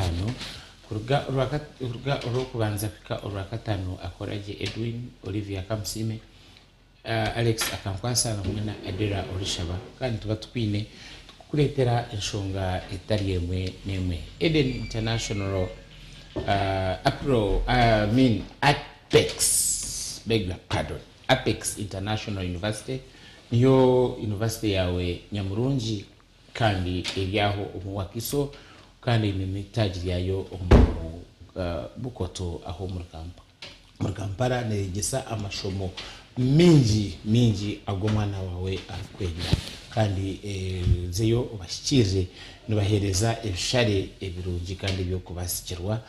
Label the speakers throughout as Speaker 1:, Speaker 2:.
Speaker 1: Orwakataano kuruga kuruga Orwokubanza kuhika Orwakataano Akoragye Edwin, Olivia Kamusiime, Alex Akankwasa hamwe na Adera Orishaba kandi nituba tukwine kukureetera enshonga etari emwe n'emwe. Eden International April, I mean Apex, beg your pardon, Apex International University niyo university yaawe nyamurungi kandi eri aho omu Wakiso kandi eine n'eitaagi ryayo omu Bukoto aho omuri Kampala neyegyesa amashomo maingi maingi agu omwana waawe arikwenda kandi ozeyo obahikiirire nibaheereza ebishare ebirungi kandi eby'okubasikirwa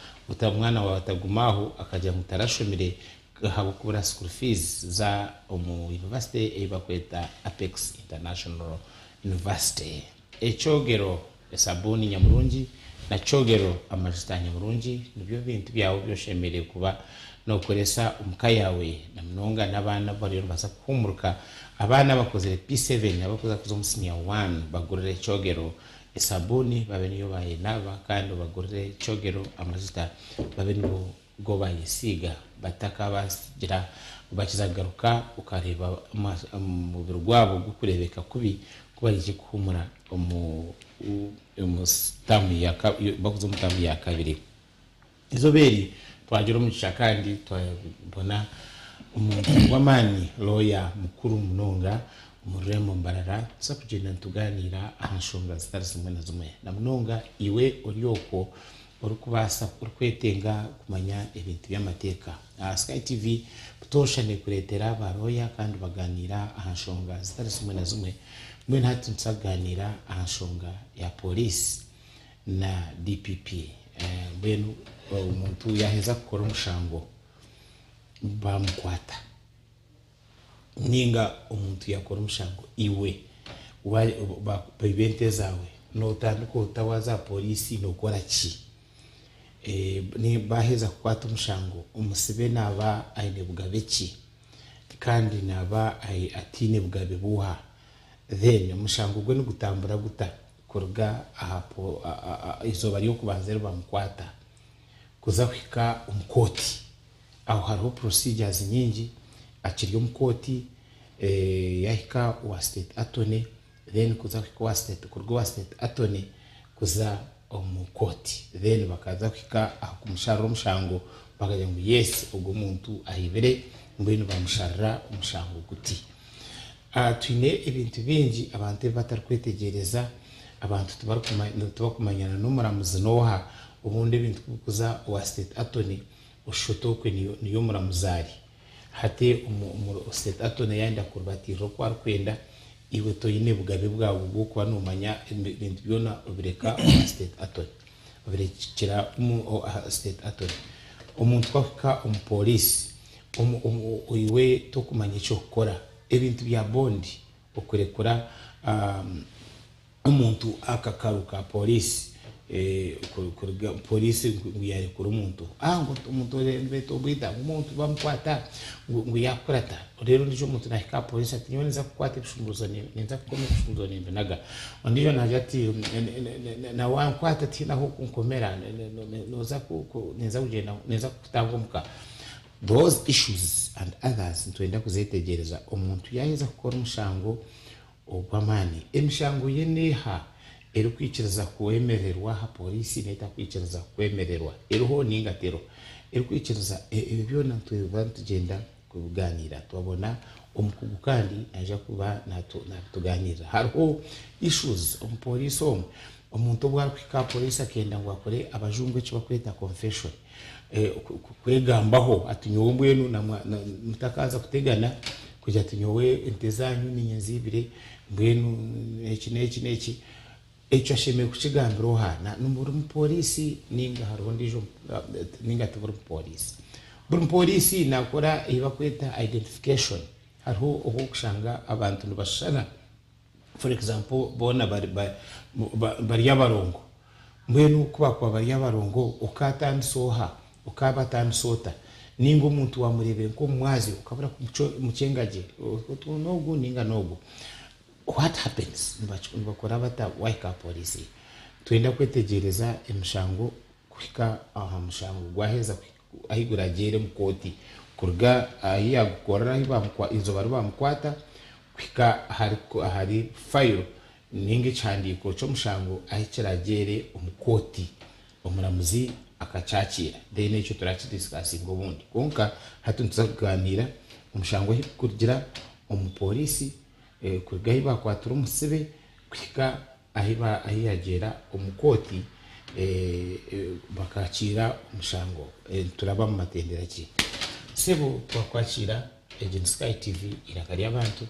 Speaker 1: omwana waawe ataguma aho akagira ngu tarashomire ahabw'okubura school fees za omu university ei barikweta Apex International University. Ekyogero, esabuuni nyamurungi na kyogero, amajuta nyamurungi nibyo bintu byawe ebi oshemereire kuba nookoresa omu ka yaawe na munonga n'abaana abu bariyo nibaza kuhuumurika. Abaana abakozire P7 abarikuza kuza omu siniya wani bagurire kyogero, esabuuni babe niyo bayenaaba kandi obagurire kyogero, amajuta babe nibo go bayesiiga batakabagira bakiza kugaruka okareeba omubiri gwabo gukureebeka kubi ku bariije kuhumura omu taamu bakuza omu taamu ya kabiri. Eizooba eri twagira omugisha kandi twabona omuntu w'amaani looya mukuru munonga omu rurembo Mbarara tuza kugyenda nitugaaniira aha nshonga zitari zimwe na zimwe na munonga iwe ori okwo Orikubaasa, orikwetenga kumanya ebintu by'amateeka. Sky TV butoosha neekureetera ba looya kandi bagaaniira aha nshonga zitari zimwe na zimwe. Mbwenu hati nituza kugaaniira aha nshonga ya pooriisi na DPP. Mbwenu omuntu yaaheza kukora omushango baamukwata. Ninga omuntu yakora omushango iwe baiba ente zaawe notandika ota waza aha police nokora ki? Baheza kukwata omushango omusibe naba aine bugabe ki? Kandi naba ataine bugabe buha? Then omushango gwe nigutambura guta kuruga aha izooba ryokubanza eri bamukwata kuza kuhika omu kooti? Aho hariho procedures nyingi, akiri omu kooti, yahika owa state attorney then kuza kuhika owa state kuruga owa state attorney kuza omu kooti then bakaza kuhika aha kumusharira omushango bakagira ngu yes ogu omuntu aibire mbwenu bamusharira omushango guti. Twine ebintu bingi abantu ebi batarikwetegyereza, abantu tibakumanyana n'omuramuzi n'oha, obundi ebintu kubikuza owa state attorney Oshusha oti okwe niyo omuramuzi ari. Hati state attorney yayenda kurubatiirira oku arikwenda, iwe toine bugabe bwawe bw'okuba nomanya ebintu byona obireka owa state attorney. Obirekyera state attorney. Omuntu ku akuhika omu police, iwe tokumanya eky'okukora. Ebintu bya bond, okurekura Omuntu akakaru ka police kuruga police ngu yarekura omuntu ngu omuntu nibeeta obwita ngu omuntu bamukwata ngu yakukurata reero ondiijo omuntu nahika aha police ati nyowe ninza kukwata ebishumuruzo ninza kukoma ebishumuruzo nimbinaga ondiijo nagira ati nawankwata tihaine ah'okunkomera noza ninza kugyenda ninza kukutanga omuka those issues and others nitwenda kuzetegyereza omuntu yaheza kukora omushango Ogw'amaani. Emishango ye n'eha erikwikiriza kwemererwa aha pooriisi n'etakwikiriza kwemererwa? Eriho nainga teriho? Erikwikiriza, ebyo byona nituba nitugyenda kubigaaniira twabona omukugu kandi naija kuba naabitugaaniirira. Hariho issues omu pooriisi omwe, omuntu obu arikuhika aha pooriisi akenda ngu akore abajungu eki barikweta confession, kwegambaho ati nyowe mbwenu mutakaza kutegana kugira ati nyowe ente zanyu ninye nzibire mbwenu eki neki neki ekyo ashemereire kukigambira oha buri mupolisi ninga hariho ondijo ninga tiburi mupolisi buri mupolisi nakora eyi bakweta identification hariho obu okushanga abantu nibashushana For example boona bari abarongo, mbwenu ku bakuba bari abarongo okaatandisa oha? Okaabatandisa ota? Nainga omuntu waamureebire nk'omumwazi okabura kumukyenga gye oti n'ogu nainga n'ogu. What happens? Nibakora bata waahika aha pooriisi? Nitwenda kwetegyereza emishango. kuhika aha mushango gwaheza ahi guragyeere omu kooti kuruga ahi yagukorera ahi eizooba ribamukwata kuhika ahari fayiro ninga ekihandiiko ky'omushango ahi kiragyeere omu kooti omuramuzi akakyakiira then ekyo turakidisikasinga obundi kwonka hati nituza kuganiira omushango ahi kurugira omu pooriisi kuruga ahi bakwatira omusibe kuhika ahi yagyera omu kooti bakakiira omushango nituraba mu matendera ki? Sebo twakwakiira egi ni Sky TV eiraka ry'abantu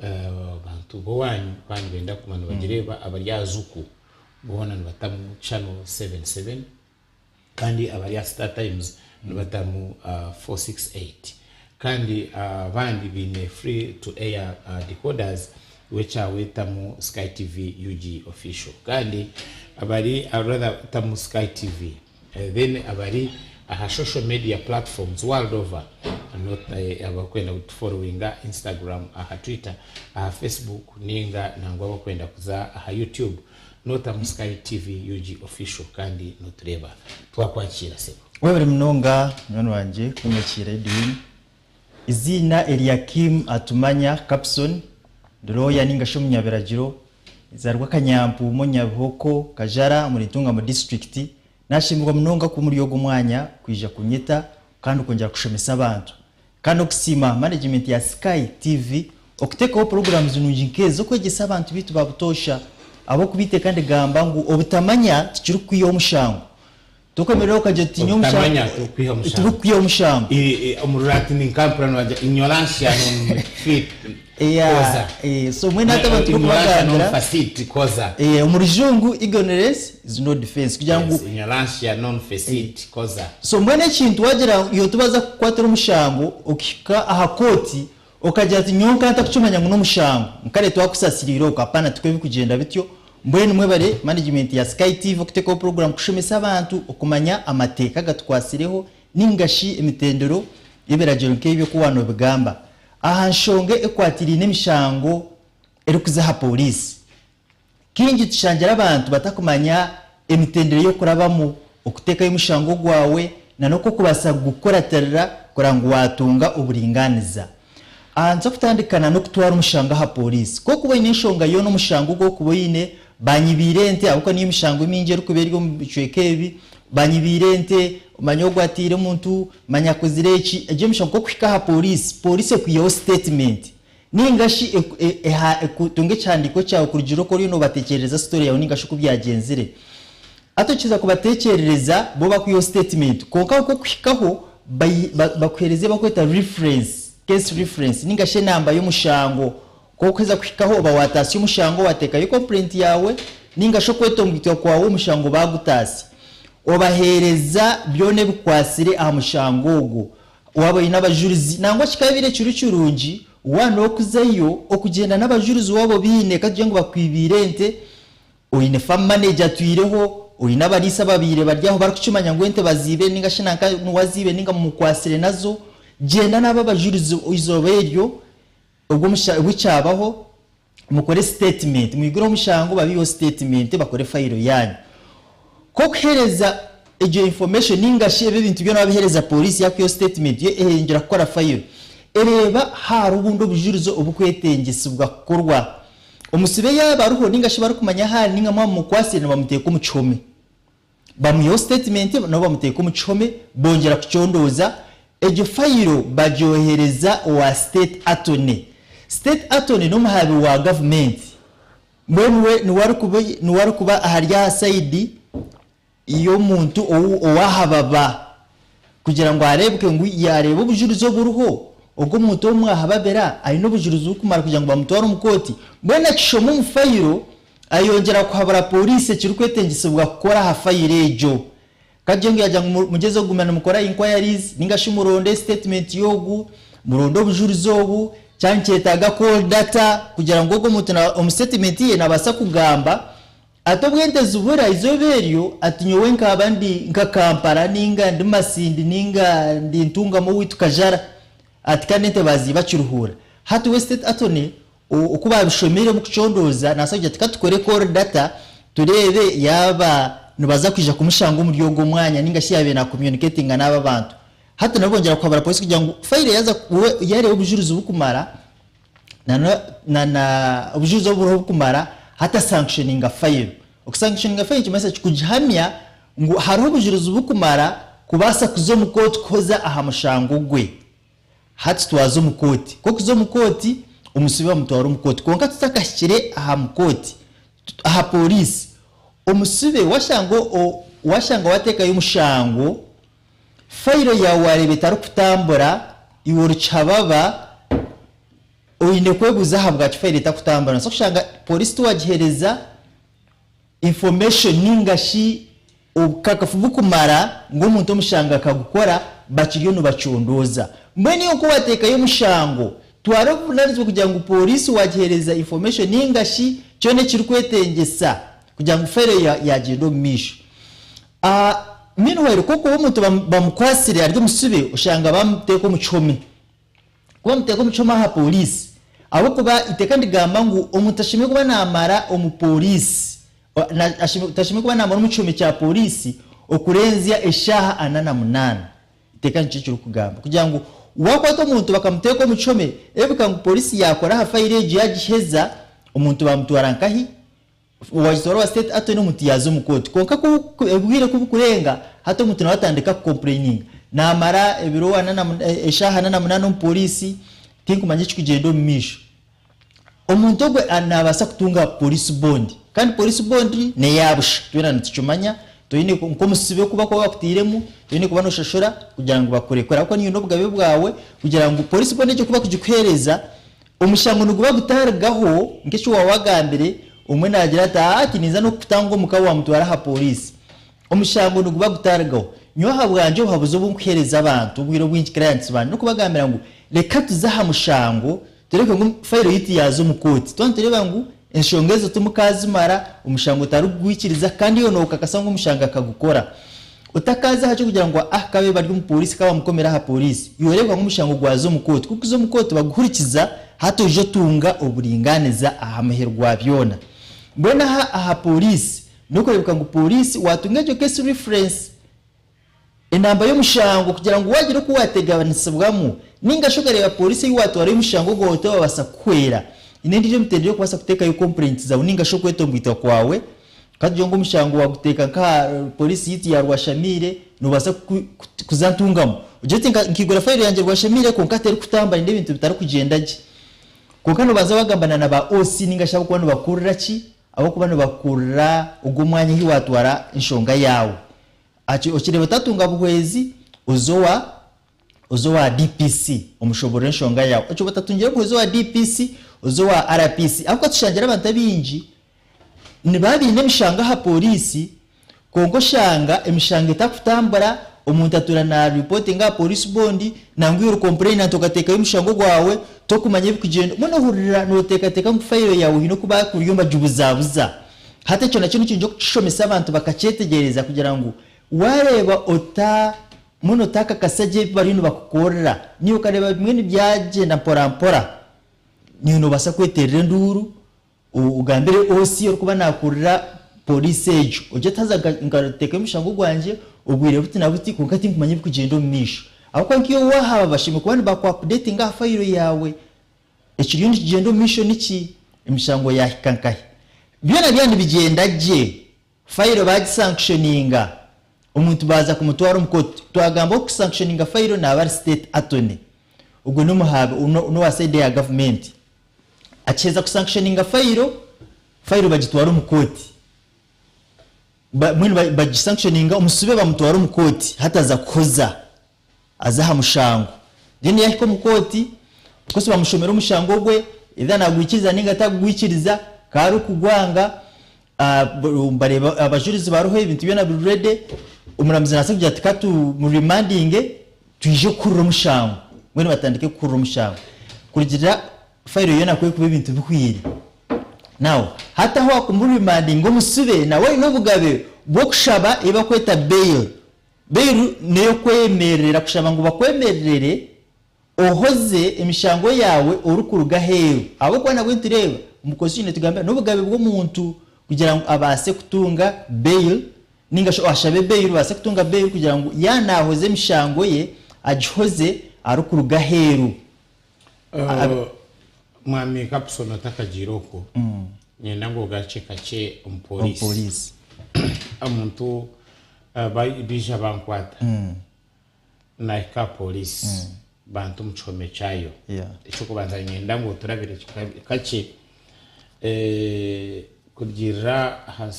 Speaker 1: abantu b'owanyu baaba nibenda kuguma nibagireeba abari aha Zuku boona nibatamu channel 77 kandi abari aha Star Times nibatamu 468 kandi abandi baine free to air decoders iwe ekyawe tamu Sky TV UG official kandi abari rather tamu Sky TV then abari aha social media platforms world over not abarikwenda kutuforowinga Instagram aha Twitter aha Facebook ninga nangwa abarikwenda kuza aha YouTube Notamu Sky TV Ug Official kandi notureeba. Twakwakiira sebo.
Speaker 2: Webare munonga munywani wangye kunyakiira Edwin. Eiziina Eliakim Atumanya Capson, ndi lawyer ninga shi omunyabiragiro, nzarwa Kanyampuumo Nyabihoko Kajara omuri Ntungamo district. Nashemererwa munonga kuba omuri ogu omwanya kwija kunyeta kandi okwongyera kushomesa abantu. Kandi n'okusiima management ya Sky TV okuteekaho programs nungi nk'ezi z'okwegyesa abantu baitu ba butoosha ahabw'okuba eiteeka ndigamba ngu obutamanya tikirikukwihaho omushango. Tokwemerera okagira oti nyowe omushango
Speaker 1: Obutamanya tikirikukwihaho omushango.
Speaker 2: Tikirikukwihaho omushango.
Speaker 1: Omu Rulaatini nkampurira nibagira ignorantia non fit
Speaker 2: causa. So mbwenu hati abantu
Speaker 1: Ignorantia non turikubagambira facit causa.
Speaker 2: Omu rujungu ignorance is no defense kugira ngu
Speaker 1: Yes, ignorantia non facit causa.
Speaker 2: So mbwenu ekintu wagira ngu iwe tibaza kukukwatira omushango okihika aha kooti okagira ati nyowe nkaba ntakukimanya ngu n'omushango nkare twakusasiriire okwo apana tikwo bikugyenda bityo mbwenu mwebare management ya Sky TV okutekaho program kushomesa abantu okumanya amateeka agatukwasireho ninga shi emitendero y'ebiragiro nk'ebyo oku waanobigamba aha nshonga ekwatiriine emishango erikuza aha pooriisi. Kaingi tushangira abantu batakumanya emitendera y'okurabamu okuteekayo omushango gwawe na n'oku orikubaasa kugukuratirira kureba ngu waatunga oburingaaniza. Aha nituza kutandika na n'okutwara omushango aha pooriisi. Ku orikuba oine enshonga yoona omushango ogu orikuba oine, banyibiire ente ahabw'okuba niyo emishango emingi erikuba eri omu bicweka ebi, banyibiire ente, omanye ogu atiire omuntu, manya akozire eki, egyo emishango ku orikuhika aha pooriisi, pooriisi ekwihaho siteetimenti. Ninga shi ekutunga ekihandiiko kyawe kurugiirira oku oriyo noobatekyerereza story yaawe ninga shi oku byagyenzire. Hati okiheza kubatekyerereza bo bakwihaho statement kwonka ku okuhikaho bakuheereza ebi barikweta reference, case reference ninga shi enamba y'omushango. Ku okuheza kuhikaho oba waataasya omushango waateekayo complaint yaawe ninga shi okwetomboitwa kwawe omushango baagutaasya. Obaheereza byona ebikwatsire aha mushango ogwo. Waaba oine abajurizi, nangwa kikabaire kiri kirungi waaba nookuzayo okugyenda n'abajurizi waaba obaine, ka tugire ngu bakwibiire ente, oine farm manager atwireho, oine abariisa ababaire bari aho barikukimanya ngu ente baziibire ninga shi nanka niwe aziibire ninga mumukwatsire nazo, gyenda n'abo abajurizi eizooba eryo obwo obu kyabaho mukore sitatimenti, mwigureho omushango babiiheho sitatimenti bakore fayiro yaanyu. Ku okuheereza egyo information ninga shi ebi ebintu byona wabiheereza pooriisi yaakwihaho sitatimenti yo eyongyera kukora fayiro ereeba hariho obundi obujurizi obukwetengyesibwa kukorwa. Omusibe yaaba ariho ninga shi barikumanya ahu ari ninga mwaba mumukwatsire nibamuteeka omu kihome. Bamwihaho sitatimenti nabo bamuteeka omu kihome bongyera kucondooza, egyo fayiro bagyohereza owa State Attorney. State Attorney n'omuhaabi wa gavumenti mbwenu we niwe arikuba niwe arikuba ahari aha sayidi y'omuntu ou owaahababa kugira ngu areebeke ngu yaareeba obujurizi oburiho ogwo omuntu ou mwahababira aine obujurizi burikumara kugira ngu bamutware omu kooti. Mbwenu akishoma omu fayiro Ayongyera kuhabura pooriisi ekirikwetengyesibwa kukora aha fayiro egyo. Kagye ngu yaagira ngu mugyezeho kuguma nimukora inquiries ninga shi muronde statement y'ogu, muronde obujurizi obu, kyaba nikyetaaga call data kugira ngu ogwo omuntu omu statement ye nabaasa kugamba ati obu ente zibura eizooba eryo ati nyowe nkaba ndi nka Kampala ninga ndi Masindi ninga ndi Ntungamo owaitu Kajara ati kandi ente baaziiba Kiruhura. Hati we state attorney Oku baabishomeire omu kucondooza, naabaasa kugira ati, Ka tukore call data tureebe yaaba nibaza kwija kumushanga omuri ogwo mwanya ninga shi yaabaire nacommunicatinga n'aba bantu. Hati nabo bongyera kuhabura polisi kugira ngu fayiro yaaza yareeba obujurizi bukumara na na na obujurizi oburiho bukumara hati asanctioninga fayiro. Okusanctioninga fayiro nikimanyisa ki? Kugihamya ngu hariho obujurizi bukumara kubaasa kuza omu kooti kuhoza aha mushango gwe. Hati twaza omu kooti. Ku okuza omu kooti, omusibe bamutwara omu kooti. Kwonka tutakahikire aha mu kooti, aha pooriisi, omusibe washanga washanga wateekayo omushango, fayiro yaawe waareeba etarikutambura, iwe ori kihababa, oine kwebuuza ahabwaki fayiro etakutambura. Noobaasa kushanga pooriisi tiwagiheereza information ninga shi obukakafu bukumara ngu omuntu omushango akagukora bakiriyo nibacondooza. Mbwenu iwe ku wateekayo omushango, twara obuvunanizibwa kugira ngu pooriisi wagiheereza information ninga shi kyona ekirikwetengyesa kugira ngu fayiro yagyenda omu maisho. Meanwhile ku orikuba omuntu bamukwasire ari omusibe oshanga bamuteeka omu kihome. Ku bamuteeka omu kihome aha pooriisi, ahabw'okuba eiteeka nirigamba ngu omuntu ashemereire kuba naamara omu pooriisi, tashemereire kuba naamara omu kihome kya pooriisi okurenzya eshaaha 48. Eiteeka nikyo kirikugamba. Kugira ngu waakwata omuntu bakamuteeka omu kihome, reebeka ngu pooriisi yaakora aha fayiro egyo yaagiheza, omuntu baamutwara nkahi? Owagitwara owa state attorney omuntu yaaza omu kooti kwonka ku obwire ku bukurenga hati omuntu nawe atandika ku complaininga namara ebiro ana na eshaaha 48 omu police tinkumanya ekikugyenda omu maisho. Omuntu ogwe nabaasa kutunga police bond kandi police bond neya busha twena nitukimanya toine nk'omusibe oku bakuba bakutairemu toine kuba noshashura kugira ngu bakurekure ahabw'okuba niiwe n'obugabe bwawe kugira ngu police bond egyo ku bakugikuhereza Omushango niguba gutarigaho nk'eki waawagambire, omwe naagira ati, Aa, tininza n'okukutanga omuka waamutwara aha pooriisi. Omushango niguba gutarigaho. Nyowe ahabwangye obuhabuzi obu nkuheereza abantu obwire obwingi clients bangye n'okubagambira ngu reka tuze aha mushango turebe ngu fayiro yaitu yaaza omu kooti. Twaba nitureeba ngu enshonga ezo timukaazimara, omushango tarikugwikiriza kandi iwe nookakasa ngu omushango akagukora. Otakaaza aha ky'okugira ngu ah kabe bari omu pooriisi ka bamukomere aha pooriisi. Iwe reeba ngu omushango gwaza omu kooti. Ku gukuza omu kooti baguhurikiza hati oija otunga oburingaaniza aha muheru gwa byona. Mbwenu aha aha pooriisi n'okureebeka ngu pooriisi waatunga egyo case reference, enamba y'omushango kugira ngu waagira oku waateganisibwamu nainga shi okareeba pooriisi ei waatwarayo omushango gwawe tebabaasa kukuhwera. Haine endiijo emitendera ey'okubaasa kuteekayo complaints zaawe nainga shi okwetomboitwa kwawe. Ka tugire ngu omushango waaguteeka nk'aha pooriisi yaitu ya Rwashamaire, noobaasa kuza ntungamu. Ogire oti nkaigura fayiro yangye Rwashamaire kwonka terikutambura haine ebintu bitarikugyenda gye. Kwonka noobanza waagambana na ba OC nainga shi abarikuba nibakurira ki, abarikuba nibakurira ogwo omwanya ahu waatwara enshonga yaawe. Okireeba otatunga buhwezi, oze owa oze owa DPC omushoborore enshonga yaawe. Okireeba otatungire obuhwezi owa DPC, oze owa RPC. Ahabw'okuba tushangire abantu abaingi Nibaba baine emishango aha pooriisi kwonka oshanga emishango etakutambura, omuntu atuura na reportinga aha pooriisi bondi nangwa iwe ori complainant okateekayo omushango gwawe tokumanya ebikugyenda mbwenu ohurira noteekateeka ngu fayiro yaawe haine oku bakuriyo nibagibuzabuza. Hati ekyo nakyo nikirungi okukishomesa abantu bakakyetegyereza kugira ngu wareeba ota mbwenu otakakasa gye ebi bariyo nibakukorera naiwe okareeba bimwe nibyagyenda mpora mpora naiwe nobaasa kweterera enduuru Ogambire OC orikuba nakurira police egyo ogire oti haza nkateekayo omushango gwangye obwire buti na buti kwonka tinkumanya ebikugyenda omu maisho ahabw'okuba nk'iwe wahaba bashemereire kuba nibaku updatinga aha fayiro yaawe ekiriyo nikigyenda omu maisho niki, emishango yahika nkahi. Byona byaba nibigyenda gye fayiro bagisanctioninga omuntu baaza kumutwara omu kooti twagamba orikusanctioninga fayiro naaba ari state attorney ogwo n'omuhaabi n'owa side ya gavumenti. Akiheza kusanctioninga fayiro, fayiro bagitwara omu kooti. Mbwenu bagisanctioninga omusibe bamutwara omu kooti hati aza kuhoza, aza aha mushango. Then yahika omu kooti, of course bamushomera omushango gwe, either nagwikiriza ninga tagwikiriza, ku arikugwanga, bareeba abajurizi bariho ebintu byona biri ready, omuramuzi nabaasa kugira ati ka tumuremandinge twije kuhurira omushango. Mbwenu batandike kuhurira omushango. Kurugiirira fayiro yoona ku erikuba ebintu bihweire. Now hati ahu wakumuremandinga omusibe nawe aine obugabe bw'okushaba ei barikweta bail. Bail n'ey'okwemerera kushaba ngu bakwemerere Ohoze emishango yaawe orikuruga aheeru. Ahabw'okuba nabwo nitureeba omu constitution netugambira n'obugabe bw'omuntu kugira ngu abaase kutunga bail. Ninga shi ashabe bail, obaase kutunga bail kugira ngu yaaba naahoza emishango ye agihoze arikuruga aheeru.
Speaker 1: Mwami Kapson otakagiire okwo, niinyenda ngu ogarukye kakye omu pooriisi.
Speaker 2: Omu pooriisi.
Speaker 1: Omuntu baija bankwata, nahika aha pooriisi banta omu kihome kyayo. Eky'okubanza niinyenda ngu oturabire kakye kurugiirira aha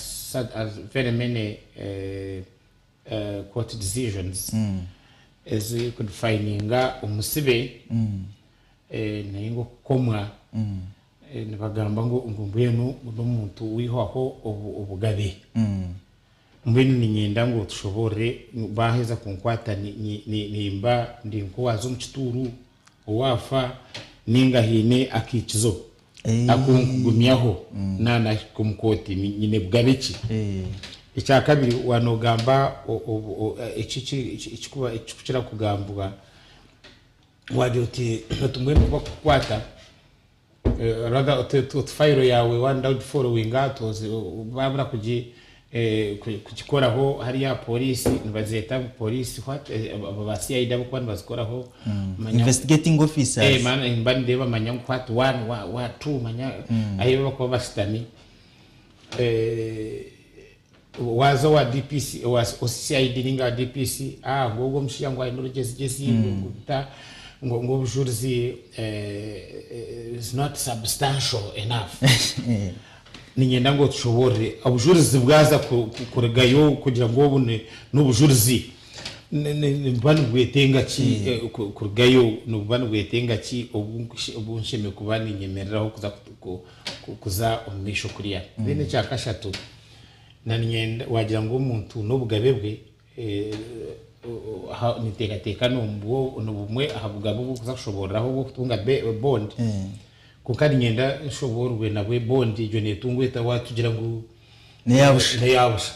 Speaker 1: very many court decisions ezirikudifayininga omusibe nainga okukomwa, nibagamba ngu mbwenu n'omuntu waihwaho obugabe. Mbwenu niinyenda ngu otushoboorore, baaheza kunkwata nimba ndi nk'owaaza omu kituuru, owaafa, nainga haine akaikizo aku nkugumyaho naaba naahika omu kooti, nyine bugabe ki? Ekyakabiri waaba noogamba ekirikukira kugambwa waagira oti mbwenu ku bakukukwata, rather oti fayiro yaawe waayenda ogiforowinga baabura kugikoraho hariya aha pooriisi nibazeeta ngu pooriisi what aba ba CID abarikuba nibazikoraho
Speaker 2: manya Investigating officers.
Speaker 1: Nimba nindeeba manya ngu what one what two manya ahu barikuba bashutami. Waaza owa DPC, owa CID ninga owa DPC, ah ngu ogwo omushaija ngu aine orugyezigyezi ngu ta ngu ngu obujurizi is not substantial enough. Niinyenda ngu otushoboorore obujurizi bwaza kurugayo kugira ngu obu n'obujurizi nibuba nibwetenga ki kurugayo, nibuba nibwetenga ki obu nshemereire kuba ninyemereraho kuza kuza omu maisho kuriya. Then ekya kashatu, na niinyenda waagira ngu omuntu n'obugabe bwe, ninteekateeka nibumwe aha bugabe obu orikuza kushoboororaho obw'okutunga bond, kwonka niinyenda nshoboororwe nabwe bond egyo neetungwa eta waatugira ngu
Speaker 2: N'eya busha.
Speaker 1: N'eya busha.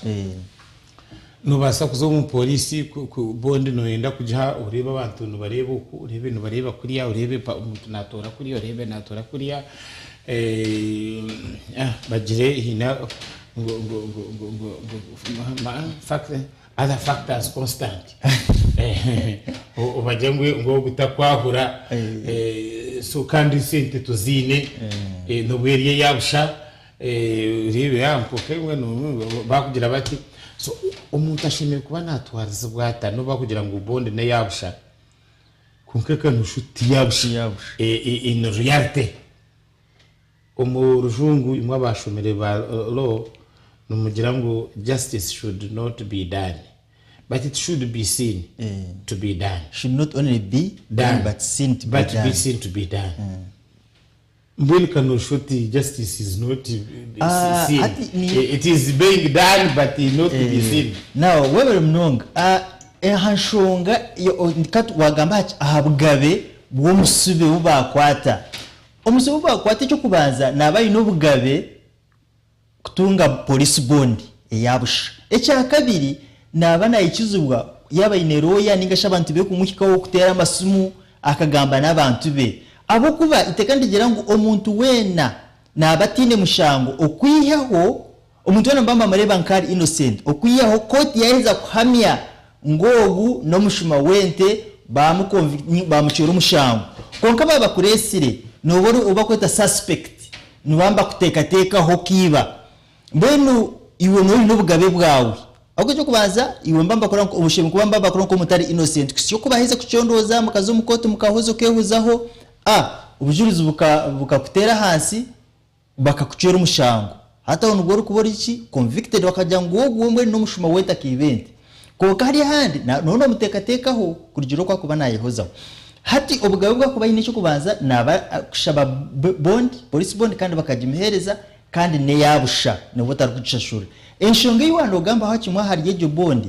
Speaker 1: Noobaasa kuza omu pooriisi bondi nooyenda kugiha oreebe abantu nibareeba oku, oreebe nibareeba kuriya, oreebe omuntu naatoora kuriya, oreebe naatoora kuriya, bagire haine ngu ngu ngu ngu ngu ngu other factors constant bagire ngu ogu takwahura so kandi sente tuziine nobu eri eya busha. Reeba bakugira bati so omuntu ashemereire kuba natwarizibwa ata nobu bakugira ngu bond neya busha kwonka eka nosha oti tiya busha in reality omu rujungu imwe abashomire ba law nimugira ngu justice should not be done but it should be seen to be done.
Speaker 2: Should not only be done but seen to be
Speaker 1: done. But be seen to be done. Mbwenu ka noshusha oti justice is not seen.
Speaker 2: Hati ni-
Speaker 1: It is being done but not to be seen.
Speaker 2: Now webare munonga. Aha nshonga ka wagamba aha bugabe bw'omusibe obu bakwata. Omusibe obu bakwata eky'okubanza naaba aine obugabe kutunga police bond eya busha. Ekyakabiri, naaba naikizibwa yaaba aine lawyer ninga shi abantu be kumuhikaho kuteera amasimu akagamba n'abantu be. Ahabw'okuba eiteeka nirigira ngu omuntu weena naaba ataine mushango okwihaho omuntu weena nibaba nibamureeba nk'ari innocent okwihaho kooti yaaheza kuhamya ngu ogu n'omushuma w'ente baamucwera omushango. Kwonka baaba bakureetsire nooba ori ou barikweta suspect. Nibaba nibakuteekateekaho okaiba. Mbwenu iwe nooba oine obugabe bwawe. Ahabw'okuba eky'okubanza, iwe nibaba nibakureba nka, oshemereire kuba nibaba nibakureba nk'omuntu otari innocent kuhitsya oku baaheza kucondooza, mukaza omu kooti mukahoza okeehuzaho, a obujurizi buka bukakuteera ahansi, bakakucwera omushango. Hati aho nibwo orikuba ori ki? Convicted bakagira ngu ogwo mbwenu n'omushuma w'ente akaiba ente. Kwonka hariyo ahandi, nooba noomuteekateekaho kurugiirira oku arikuba naayehozaho. Hati obugabe obu arikuba aine eky'okubanza naaba kushaba bond, police bond kandi bakagimuheereza kandi n'eya busha nooba otarikugishashura. Enshonga ei waaba noogambaho kimwe ahari egyo bond,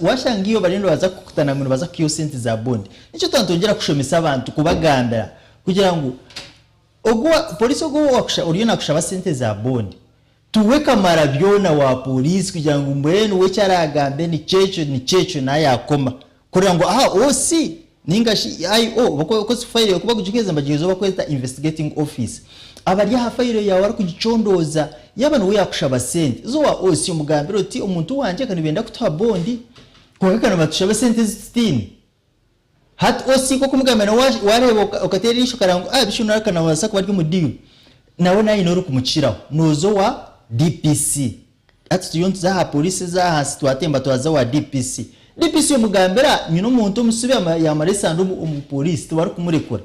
Speaker 2: waashanga iyo bariyo nibaza kukutana ngu nibaza kukuha sente za bond, nikyo twaba nitwongyera kushomesa abantu kubagambira kugira ngu Ogu wa police ogu owakusha oriyo nakushaba sente za bond tuwe kamara byona wa police kugira ngu mbwenu we ekyaragambe nikyekyo nikyekyo nayakoma kurira ngu aha OC ninga shi IO bakozi file yawe kubakugiheza nibagiheza owu bakweta investigating office abari aha file yawe arikugicondooza. Yaaba niwe yaakushaba sente, za owa OC omugambire oti omuntu wangye ka nibenda kutuha bondi kwonka ka nibatushaba esente ezi tutaine. Hati OC ku okumugambira nawe waareeba okateera eriisho okareba ngu ah bishi onu ka nabaasa kuba ari omu deal, nawe naaba aine orikumukiraho, nooza owa DPC. Hati turiyo nituza aha poliisi ez'ahansi twatemba twaza owa DPC. DPC omugambira nyine omuntu omusibe yaamara esande omu poliisi tibarikumurekura.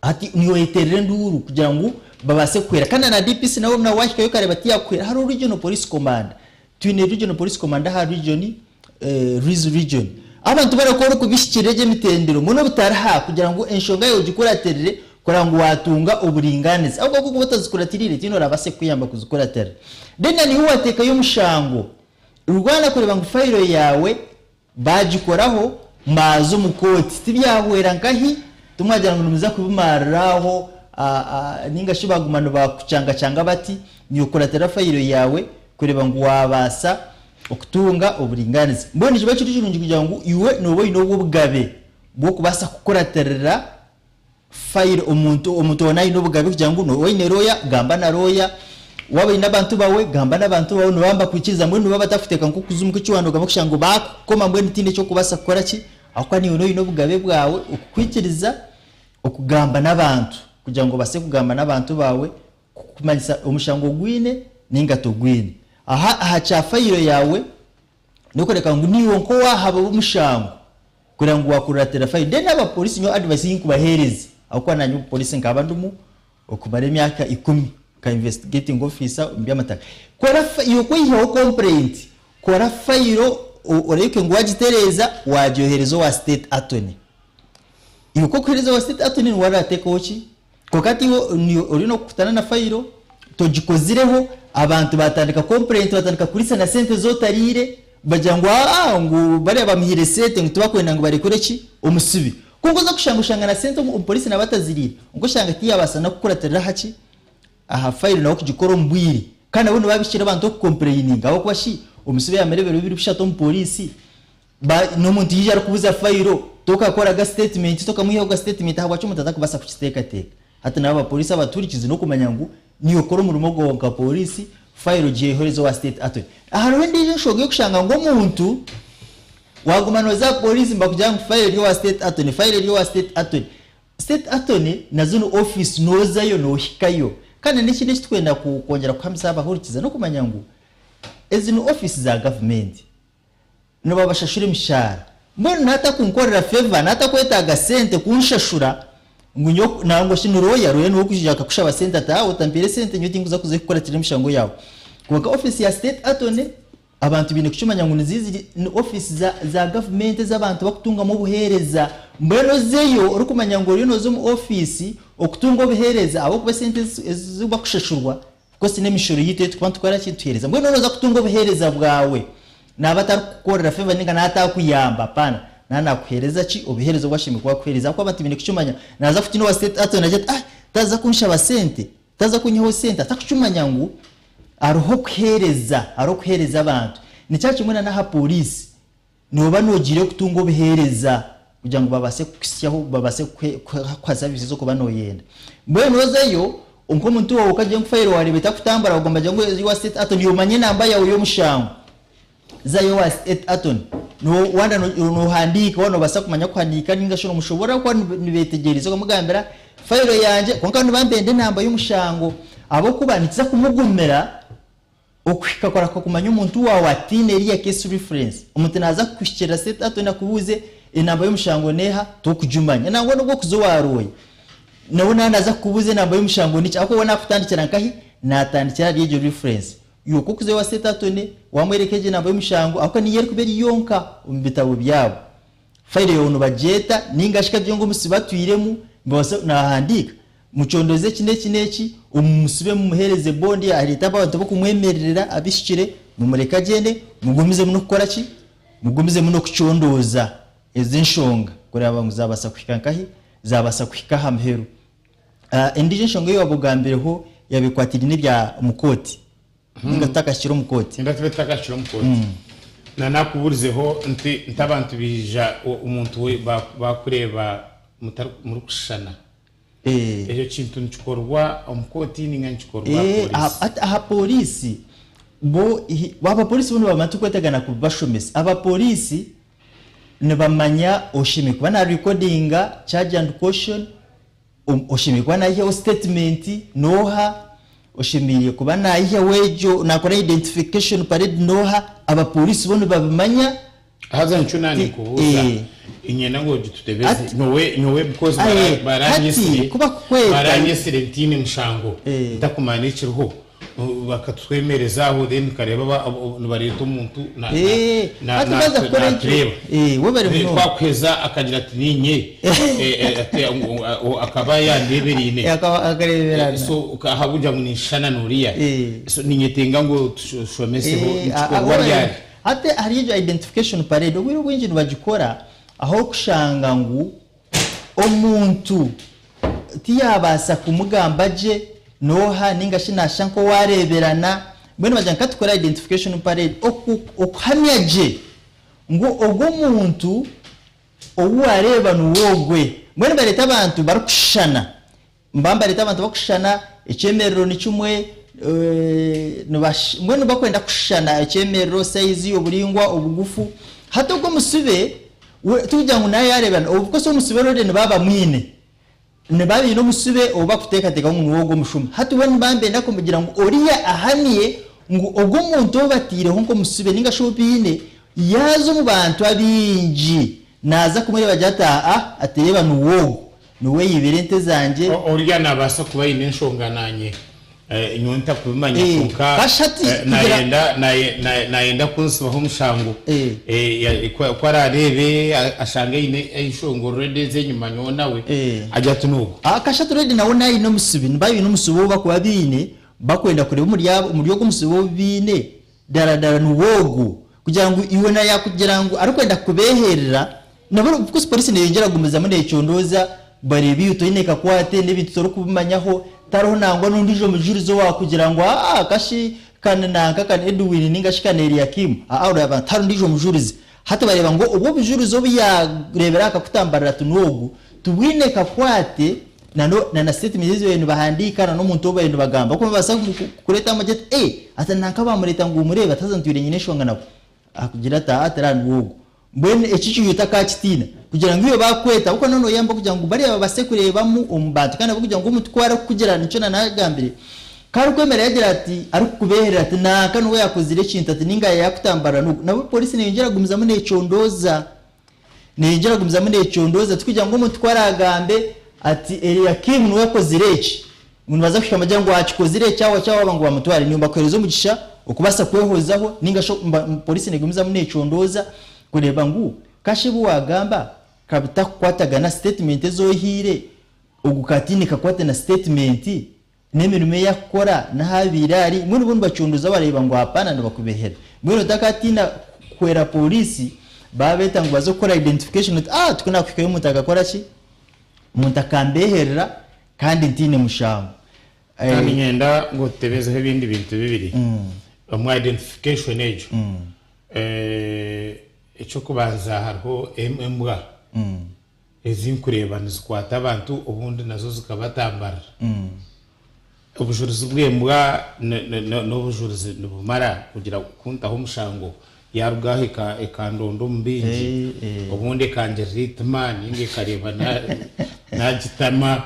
Speaker 2: Hati niiwe oyeteerera enduuru kugira ngu babaase kukuhwera. Kandi na DPC nawe nawe waahikayo okareeba tiyaakuhwera, hariho Regional Police Commander. Twine Regional Police Commander aha region, Rwizi Region. Abantu barakora okubihikirira egyo emitendera mbwenu obutariha kugira ngu enshonga yaawe ogikuratirire kureba ngu waatunga oburingaaniza. Ahabw'okuba ku orikuba otazikuratiriire tihaine oraabaase kukuyamba kuzikuratirira. Then na niiwe waateekayo omushango, rwana kureeba ngu fayiro yaawe Baagikoraho, baaza omu kooti. Tibyahwera nkahi, timwagira ngu nimuza kubimarira aho, nainga shi baaguma nibakucangacanga bati, Nyokuratira fayiro yaawe kureeba ngu waabaasa okutunga oburingaaniza. Mbwenu nikiba kiri kirungi kugira ngu iwe nooba oine obwo obugabe bw'okubaasa kukuratirira fayiro omuntu omuntu waaba aine obugabe kugira ngu nooba oine looya gamba na looya, waaba oine abantu baawe gamba n'abantu baawe nibaba nibakwikiriza mbwenu nibaba batakuteeka nk'okuza omu kiwanda ogamba kushanga ngu baakukoma mbwenu tihaine eki orikubaasa kukora ki ahabw'okuba naiwe nooba oine obugabe bwawe okukwikiriza okugamba n'abantu kugira ngu obaase kugamba n'abantu baawe kukumanyisa omushango ogwine nainga togwine. Aha aha kya fayiro yaawe n'okworeka ngu naiwe nk'owaahababa omushango Kureba ngu wakuratira fayiro then aba police nyowe advice eyi nkubahereza ahabw'okuba nanye omu police nkaba ndimu okumara emyaka ikumi nka investigating officer omu by'amataka kora iwe ku oyihaho complaint kora fayiro orebeke ngu wagitereeza wagyohereza owa state attorney iwe ku okuhereza owa state attorney niwe arateekaho ki Kwonka hati iwe oriyo nokukutana na fayiro togikozireho abantu batandika complaint batandika kuriisa na sente ezi otariire bagira ngu aa ngu bariya bamuhaire sente ngu tibakwenda ngu barekure ki omusibe. Kwonka oza kushanga oshanga na sente omupoliisi naaba ataziriire kwonka oshanga tiyabaasa nokukuratirira aha ki aha fayiro nawe kugikora omu bwire. Kandi nabwo nibabikira abantu okukompureyininga ahabw'okuba shi omusibe yamara ebiro bibiri bishatu omu poliisi Ba n'omuntu yaija arikubuza fayiro, tokakoraga sitetimenti, tokamwihahoga sitetimenti, ahabwaki omuntu atakubaasa kukiteekateeka? Hati nabo abapooriisi abatuhurikize n'okumanya ngu niiwe okora omurimo gwawe nka pooriisi, fayiro ogyehereze owa state attorney. Hariho endiijo enshonga ey'okushanga ngu omuntu waaguma nooza aha pooriisi nibakugira ngu fayiro eri owa state attorney, fayiro eri owa state attorney. State attorney nazo ni ofiisi noozayo noohikayo. Kandi n'ekindi eki turikwenda kwongyera kuhamisa abahurikiza n'okumanya ngu ezi ni ofiisi za gavumenti. Nibabashashura emishaara. Mbwenu natakunkorera favour, natakwetaaga sente kunshashura ngu nyowe nangwa shi ni lawyer, lawyer niwe orikwija akakushaba sente ati haa otampiire sente nyowe tinkuza kuza kukuratira emishango yaawe. Kwonka office ya state attorney abantu baine kukimanya ngu nizo ziri ni office za za government ezi abantu bakutungamu obuheereza. Mbwenu ozeyo orikumanya ngu oriyo nooza omu office okutunga obuheereza ahabw'okuba esente ezi ezi bakushashurwa Of course n'emishoro yaitu ei turikuba nitukora ki? Nituheereza. Mbwenu nooza kutunga obuheereza bwawe, naaba atarikukukorera favour nainga naaba atakuyamba, hapana. Naaba naakuheereza ki? Obuheereza obu ashemereire kuba akuheereza. Ahabw'okuba abantu baine kukimanya, naaza kutiina owa state attorney agire ati, ah, taaza kunshaba sente, taaza kunyihaho sente, atakukimanya ngu hariho okuheereza, hariho okuheereza abantu. Nikyo kimwe na n'aha pooriisi. Nooba noogiire kutunga obuheereza kugira ngu babaase kukuhitsyaho, babaase kukuha service ezi orikuba nooyenda. Mbwenu ozeyo nk'omuntu waawe okagira ngu fayiro waareeba etarikutambura bagamba bagira ngu oze owa state attorney omanye enamba yaawe y'omushango. Zayo owa state attorney waaba noohandiika waaba noobaasa kumanya kuhandiika nainga shi noomushoboorora ahabw'okuba nibeetegyereza okamugambira fayiro yangye kwonka nibambenda enamba y'omushango ahabw'okuba nikiza kumugumira Okuhika kurahika kumanya omuntu waawe ataine eriya case reference. Omuntu naaza kukuhikirira state attorney akubuuze enamba y'omushango neeha, tokugimanya. Nangwa n'obu okuza owa lawyer, nawe naaba naaza kukubuuza enamba y'omushango niki ahabw'okuba we naakutandikira nkahi? Naatandikira ahari egyo reference. Iwe ku okuza owa state attorney, waamworeka egyo enamba y'omushango ahabw'okuba niyo erikuba eri yonka omu bitabo byabo. Fayiro yaawe nibagyeta nainga shi kagire ngu omusibe atwiremu, nibabaasa naahandiika, Mucondoze eki n'eki n'eki, omumusibe mumuheereze bondi, areete abantu b'okumwemererera abishukire, mumureke agyende, mugumizemu n'okukora ki? Mugumizemu n'okucondooza ezi enshonga kureeba ngu zaabaasa kuhika nkahi? Zaabaasa kuhika aha muheru. Endiijo enshonga ei waaba ogambireho yaaba ekwatiraine n'ebya omu kooti. Ninga tutakahikire omu kooti.
Speaker 1: Ninga tube tutakahikire omu kooti. Na nakuburizeho nti nti abantu baija omuntu we bakureeba mutari murikushushana.
Speaker 2: Eh.
Speaker 1: Ekyo kintu nikikorwa omu kooti ninga nikikorwa aha
Speaker 2: Eh,
Speaker 1: pooriisi?
Speaker 2: hati aha pooriisi bo hi- abapooriisi bo nibamanya turikwetagana kubashomesa. Abapooriisi nibamanya oshemereire kuba na recordinga charge and caution, Oshemereire kuba nayihaho statement noha, oshemereire kuba nayihaho egyo nakora identification parade noha, abapolisi bo nibabimanya.
Speaker 1: Haza nikyo na ninkubuuza
Speaker 2: Eh.
Speaker 1: niinyenda ngu ogitutebeze
Speaker 2: Hati-
Speaker 1: nyowe nyowe because
Speaker 2: Aye,
Speaker 1: bara- baranyesire
Speaker 2: hati kubakukweta-
Speaker 1: baranyesire ntiine mushango
Speaker 2: Eh.
Speaker 1: ntakumanya ekiriho Bakatwemereza aho then nkareeba aba- abo- nibareeta omuntu na- na-
Speaker 2: Eh,
Speaker 1: na-
Speaker 2: hati
Speaker 1: na-
Speaker 2: baza kukora ekyo.
Speaker 1: natureeba.
Speaker 2: Eh, webare
Speaker 1: Eh,
Speaker 2: munonga.
Speaker 1: twakuheza akagira ati ninye Eh, eh, ati, akaba yandeebereine
Speaker 2: Eh, akareeberana.
Speaker 1: So ahabw'okugira ngu ninshushana n'oriya
Speaker 2: Eh.
Speaker 1: So ninyetenga ngu tushomeseho
Speaker 2: Eh,
Speaker 1: nikikorwa ryari.
Speaker 2: Hati hariyo egyo identification parade obwire obwingi nibagikora ah'okushanga ngu Omuntu tiyabaasa kumugamba gye n'oha ninga shi naashusha nk'owareeberana, mbwenu bagira ngu ka tukore identification parade okuhamya gye ngu ogwo omuntu ou waareeba niwe ogwe. Mbwenu bareeta abantu barikushushana, nibaba nibareeta abantu barikushushana, ekyemerero ni kimwe, mbwenu barikwenda kushushana ekyemerero, sayizi, oburaingwa, obugufu. Hati ogwo omusibe We tikugira ngu nawe yaareebana, of course omusibe already nibaba bamwine. Nibaba baine omusibe ou bakuteekateeka ngu niwe ogwo omushuma. Hati we nibaba nibenda kumugira ngu oriya ahamye ngu ogwo omuntu ou bataireho nk'omusibe ninga shi ou baine, yaaza omu bantu abaingi, naaza kumureeba agire ati aa, ati reeba niwe ogu, niwe yaibire ente zangye.
Speaker 1: Oriya naabaasa kuba aine enshonga naanye. Nyowe ntakubimanya
Speaker 2: Eh,
Speaker 1: kwonka
Speaker 2: kasha ati
Speaker 1: eh,
Speaker 2: kugira-
Speaker 1: nayenda naye- naye- nayenda kunsibaho omushango
Speaker 2: Eh.
Speaker 1: Eh, ku arareebe ashange aine enshonga already ez'enyima nyowe nawe
Speaker 2: Eh.
Speaker 1: agire ati n'ogu.
Speaker 2: Ah, kasha ati already nawe naine omusibi niba baine omusibi ou bakuba baine bakwenda kureeba omuri abo omuri ogwo omusibi ou baine dara dara niwe ogu kugira ngu iwe na yakugira ngu arikwenda kukubeherera nabo of course polisi neyongyera kugumizamu necondooza bareebe iwe toine kakwate n'ebintu torikubimanyaho tariho nangwa n'ondiijo mujurizi owakugira ngu aa kashi kani nanka kani Edwin ninga shi kani Eliakim aa oreeba tihariho ondiijo mujurizi hati bareeba ngu obwo obujurizi obu yareebire akakutambarira ati n'ogu tibwine kakwate Na no na na statement ezi babaire nibahandiika na n'omuntu ou babaire nibagamba ahabw'okuba nibabaasa kureeta amagye ati ee ati nanka baamureeta ngu omureebe ati haza ntwire nyine enshonga nawe. Akugira ati aa tari niwe ogu. Mbwenu eki ekiijo otakakitiina kugira ngu iwe baakweta ahabw'okuba noba nooyamba kugira ngu bariya babaase kureebamu omu bantu kandi ahabw'okugira ngu omuntu ku arikukugira nikyo na naagambire ku arikwemera yaagira ati arikukubeeherera ati nanka niwe yaakozire ekintu ati ninga yaakutambarira n'ogu nabwo pooriisi neeyongyera kugumizamu neecondooza. Neyongyera kugumizamu necondooza tikugira ngu omuntu ku araagambe ati Eliakimu niwe akozire eki, ngu nibaza kuhika nibagira ngu akikozire kyawa kyawa ngu bamutware. Nyowe mbakuheereza omugisha okubaasa kwehozaho ninga shi poriisi negumizamu necondooza kureeba ngu kashi ebi waagamba ka bitakukwatagana sitetimenti ezi ohaire ogu ka tihaine kakwate na sitetimenti n'emirimo ei arikukora n'ahu abaire ari, mbwenu bo nibacunduza bareeba ngu hapana nibakubehera. Mbwenu otakatiina kuhwera pooriisi baabeeta ngu baze kukora identification oti aah tikwo naakuhikayo omuntu akakora ki? Omuntu akambeherera kandi ntaine mushango.
Speaker 1: Kandi niinyenda ngu otutebezeho ebindi bintu bibiri omu identification egyo. Eky'okubanza hariho embwa. Ezi nkureeba nizikwata abantu obundi nazo zikabatambarira. Obujurizi bw'embwa n'obujurizi nibumara kugira kuntaho omushango yaaruga aho ekandonda omu baingi obundi ekangirira eitima ninga ekareeba naagitama.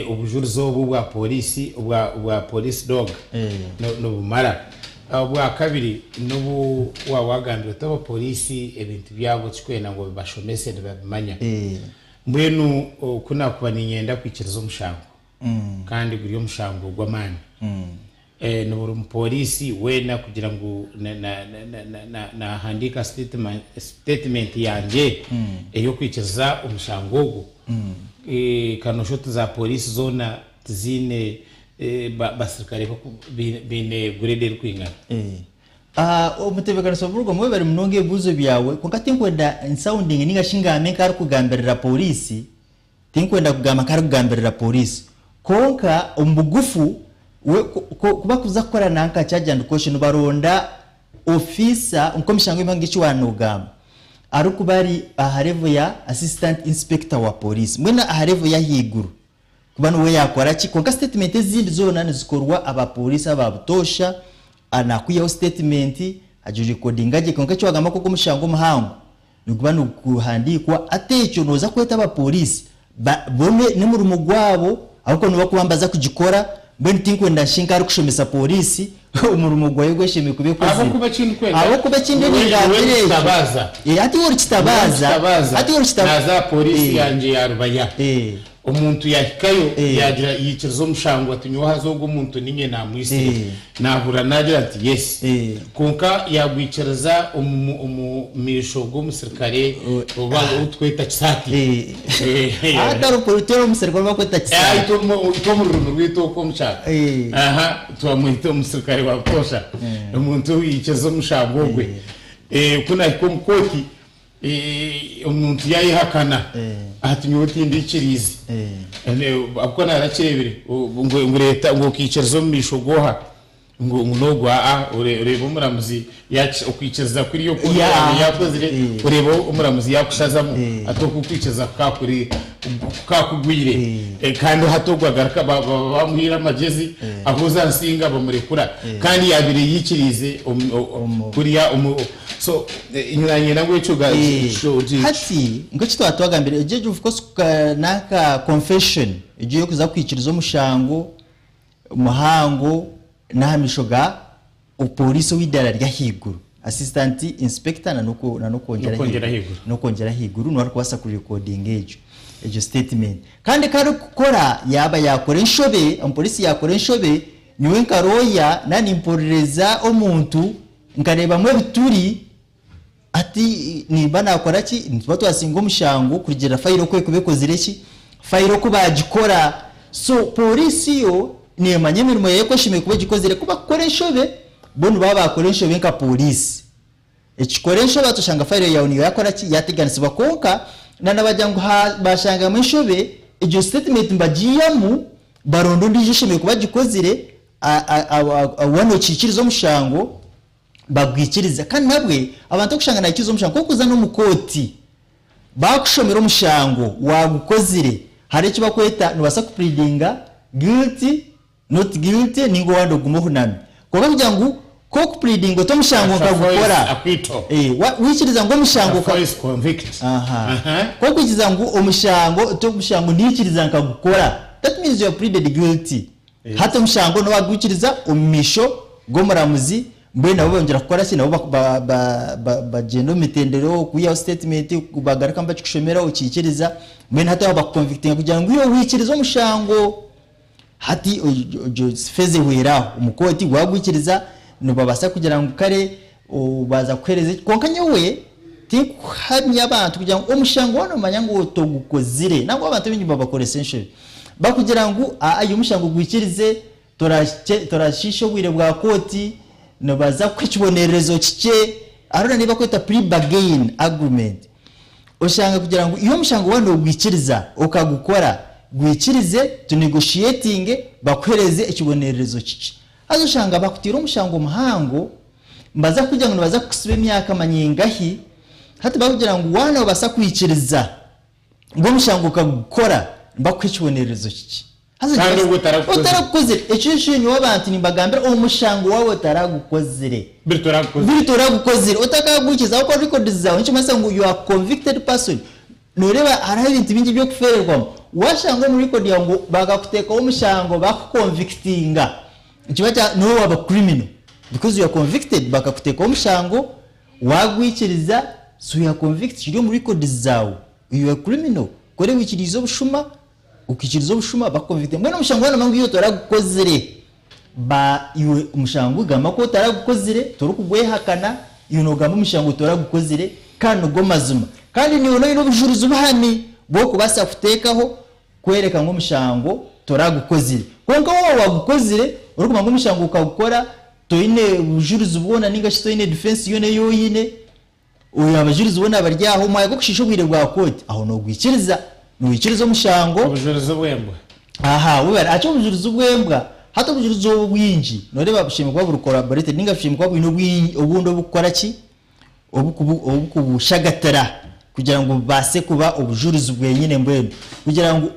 Speaker 1: Obujurizi obu obwa pooriisi obwa police dog nibumara. Obwakabiri n'obu waaba waagambire oti abapooriisi ebintu byabo tikwenda ngu obibashomese nibabimanya. Mbwenu ku naakuba niinyenda kwikiriza omushango kandi guri omushango gw'amaani, ni buri mupooriisi weena kugira ngu naahandiika sitetimenti yangye ey'okwikiriza omushango ogwo? Ka noosha oti zaapooriisi zoona tiziine Basirikare baine grade erikwingana.
Speaker 2: Omutebeekanisa w'oburugo mwebare munonga ebibuuzo byawe kwonka tinkwenda nsoundinge ninga shi ngambe nk'arikugambirira pooriisi, tinkwenda kugamba nk'arikugambirira pooriisi kwonka omu bugufu we ku bakuza kukora nanka charge and caution nibaronda ofiisa nk'omushango gw'emihanga eki waaba noogamba arikuba ari aha level ya assistant inspector wa pooriisi mbwenu aha level y'ahaiguru. Kuba niwe yaakora ki? Kwonka sitetimenti ezindi zoona nizikorwa abapooriisi aba butoosha, naakwihaho sitetimenti, agirekodinga gye, kwonka eki waagamba nk'ogu omushango omuhango niguba niguhandiikwa, hati ekyo nooza kweta abapooriisi bo n'omurimo gwabo ahabw'okuba nibo barikuba nibaza kugikora, mbwenu tinkwenda nshushe nk'arikushomesa pooriisi omurimo gwayo ogu eshemereire kuba ekozire.
Speaker 1: Ahabw'okuba eki ndikwenda,
Speaker 2: Ahabw'okuba eki ndiyo
Speaker 1: niwe
Speaker 2: ningambira
Speaker 1: niwe
Speaker 2: ekyo,
Speaker 1: kitabaaza.
Speaker 2: hati iwe ori
Speaker 1: Niwe
Speaker 2: kitabaaza,
Speaker 1: kitabaaza,
Speaker 2: hati iwe ori kitabaaza,
Speaker 1: naaza aha pooriisi yangye ya Rubaya. Omuntu yahikayo yaagira yaikiriza omushango ati nyowe haza ogu omuntu niinye naamwitsire. Naahurira naagira nti yes. Kwonka yaagwikiriza omu omu maisho g'omusirikare oba ou tweta kisaati.
Speaker 2: Atari omu omusirikare ou barikweta kisaati.
Speaker 1: Itwe omu rurimi rwaitu okwo omu kyaro. Aha, twamweta omusirikare wa butoosha. Omuntu owaikiriza omushango ogwe. Ku naahika omu kooti, Omuntu yayehakana ati nyowe tindikiriize ahabw'okuba narakireebire ngu reeta ngu okaikiriza omu maisho g'oha ngu n'ogu aa oreeba omuramuzi okwikiriza kuriya oku yakozire oreeba omuramuzi yakushazamu ati oku okwikiriza kukakugwire kandi hati ogu agaruka bamuhaire amagyezi ahuuza nsinga bamurekura kandi yabaire yaikiriize kuriya. So nanye ngu ekyo ga
Speaker 2: Hati nk'eki twaba twagambire egyo egyo of course n'aka confession egyo ey'okuza kwikiriza omushango muhango n'aha maisho ga poliisi ow'eidaara ry'ahaiguru assistant inspector na n'okwongyera ahaiguru n'okwongyera ahaiguru niwe arikubaasa ku recordinga egyo egyo statement kandi ku arikukora yaaba yaakora enshobe omupoliisi yaakora enshobe nyowe nka lawyer naaba nimporereza omuntu Nkareebamu ebituri, hati nimba naakora ki? Nituba twasinga omushango kurugiirira fayiro oku erikuba ekozire ki? Fayiro oku baagikora. So pooriisi yo neemanya emirimo yaayo oku eshemereire kuba egikozire. Ku bakukora enshobe, bo nibaba baakora enshobe nka pooriisi. Ekikora enshobe hati oshanga fayiro yaawe niyo yaakora ki? Yaateganisibwa. Kwonka na nabagira ngu baashangamu enshobe, egyo sitetimenti nibagiihamu baronda ondiijo oshemereire kuba agikozire, Waaba nokiikiriza omushango, bagwikiriza. Kandi nabwe, abantu okushanga naikiriza omushango, ku orikuza n'omu kooti, baakushomera omushango waagukozire, hariho eki barikweta, noobaasa kupuriidinga guilty, not guilty nainga owandi ogume ohuname. Kwonka kugira ngu ku orikupuriidinga oti omushango nkagukora, waikiriza ngu omushango, ku orikwikiriza ngu omushango oti omushango naikiriza nkagukora, that means you have pleaded guilty. Hati omushango nowagwikiriza omu maisho g'omuramuzi, mbwenu nabo bongyera kukora ki? Nabo bagyenda omu mitendera okwihaho sitetimenti, bagarukamu bakikushomera okiikiriza, mbwenu hati aho bakukonvikitinga kugira ngu iwe wikirize omushango. Hati egyo feeza ehwera aho, omu kooti wagwikiriza nibabaasa kugira ngu kare baaza kukuheereza eki, kwonka nyowe tinkuhamya abantu kugira ngu omushango waaba nomanya ngu togukozire, nangwa abantu abaingi nibabakoresa enshobi. Bakugira ngu aa iwe omushango gwikirize torashiisha obwire bwa kooti, nibaza kukuha ekibonerezo kikye, hariho na n'ebi bakweta plea bargain agreement. Oshanga kugira ngu iwe omushango waaba nogwikiriza okagukora, gwikirize tu negotiatinge bakuhereze ekibonerezo kikye. Haza oshanga bakutiire omushango muhango, nibaza kukugira ngu nibaza kukusiba emyaka manya engahi, hati bakugira ngu waaba nobaasa kwikiriza ngu omushango okagukora nibakuha ekibonerezo kikye. Haza
Speaker 1: Kandi obwo otaragukozire.
Speaker 2: Otaragukozire. Ekyo nikyo nyowe abantu nimbagambira omushango waaba otaragukozire.
Speaker 1: Biri toragukozire.
Speaker 2: Biri toragukozire. Otakagwikiriza ahabw'okuba records zaawe nikimanyisa ngu you are convicted person. Nooreeba hariho ebintu bingi eby'okufeererwamu. Waashanga omu record yaawe ngu bakakuteekaho omushango baakukonvikitinga, nikiba kya niiwe waaba criminal because you are convicted bakakuteekaho omushango Waagwikiriza, so you are convicted, kiri omu records zaawe, you are criminal, ku ori wikiriize obushuma, okaikiriza obushuma bakuconvictinga. Mbwenu omushango waaba noomanya ngu iwe toragukozire, ba iwe omushango gamba ku otaragukozire, torikugwehakana, iwe noogamba omushango toragukozire kandi nigo mazima. Kandi naiwe nooba oine obujurizi buhami bw'okubaasa kuteekaho kworeka ngu omushango toragukozire. Kwonka waaba waagukozire, orikumanya ngu omushango okagukora, Toine bujurizi bwona ninga shi toine defense yona eyi oyine, oyo abajurizi bona bari aho, omwanya gw'okushiisha obwire bwa kooti, aho nogwikiriza, noikiriza omushango.
Speaker 1: Obujurizi bw'embwa.
Speaker 2: Aha, webare. Hati obujurizi bw'embwa, hati obujurizi obu obwingi, noreeba bushemereire kuba buri corroborated ninga bushemereire kuba bwine obundi obukukora ki, obukubu obukubushagatira. Kugira ngu bubaase kuba obujurizi bwenyine mbwenu kugira ngu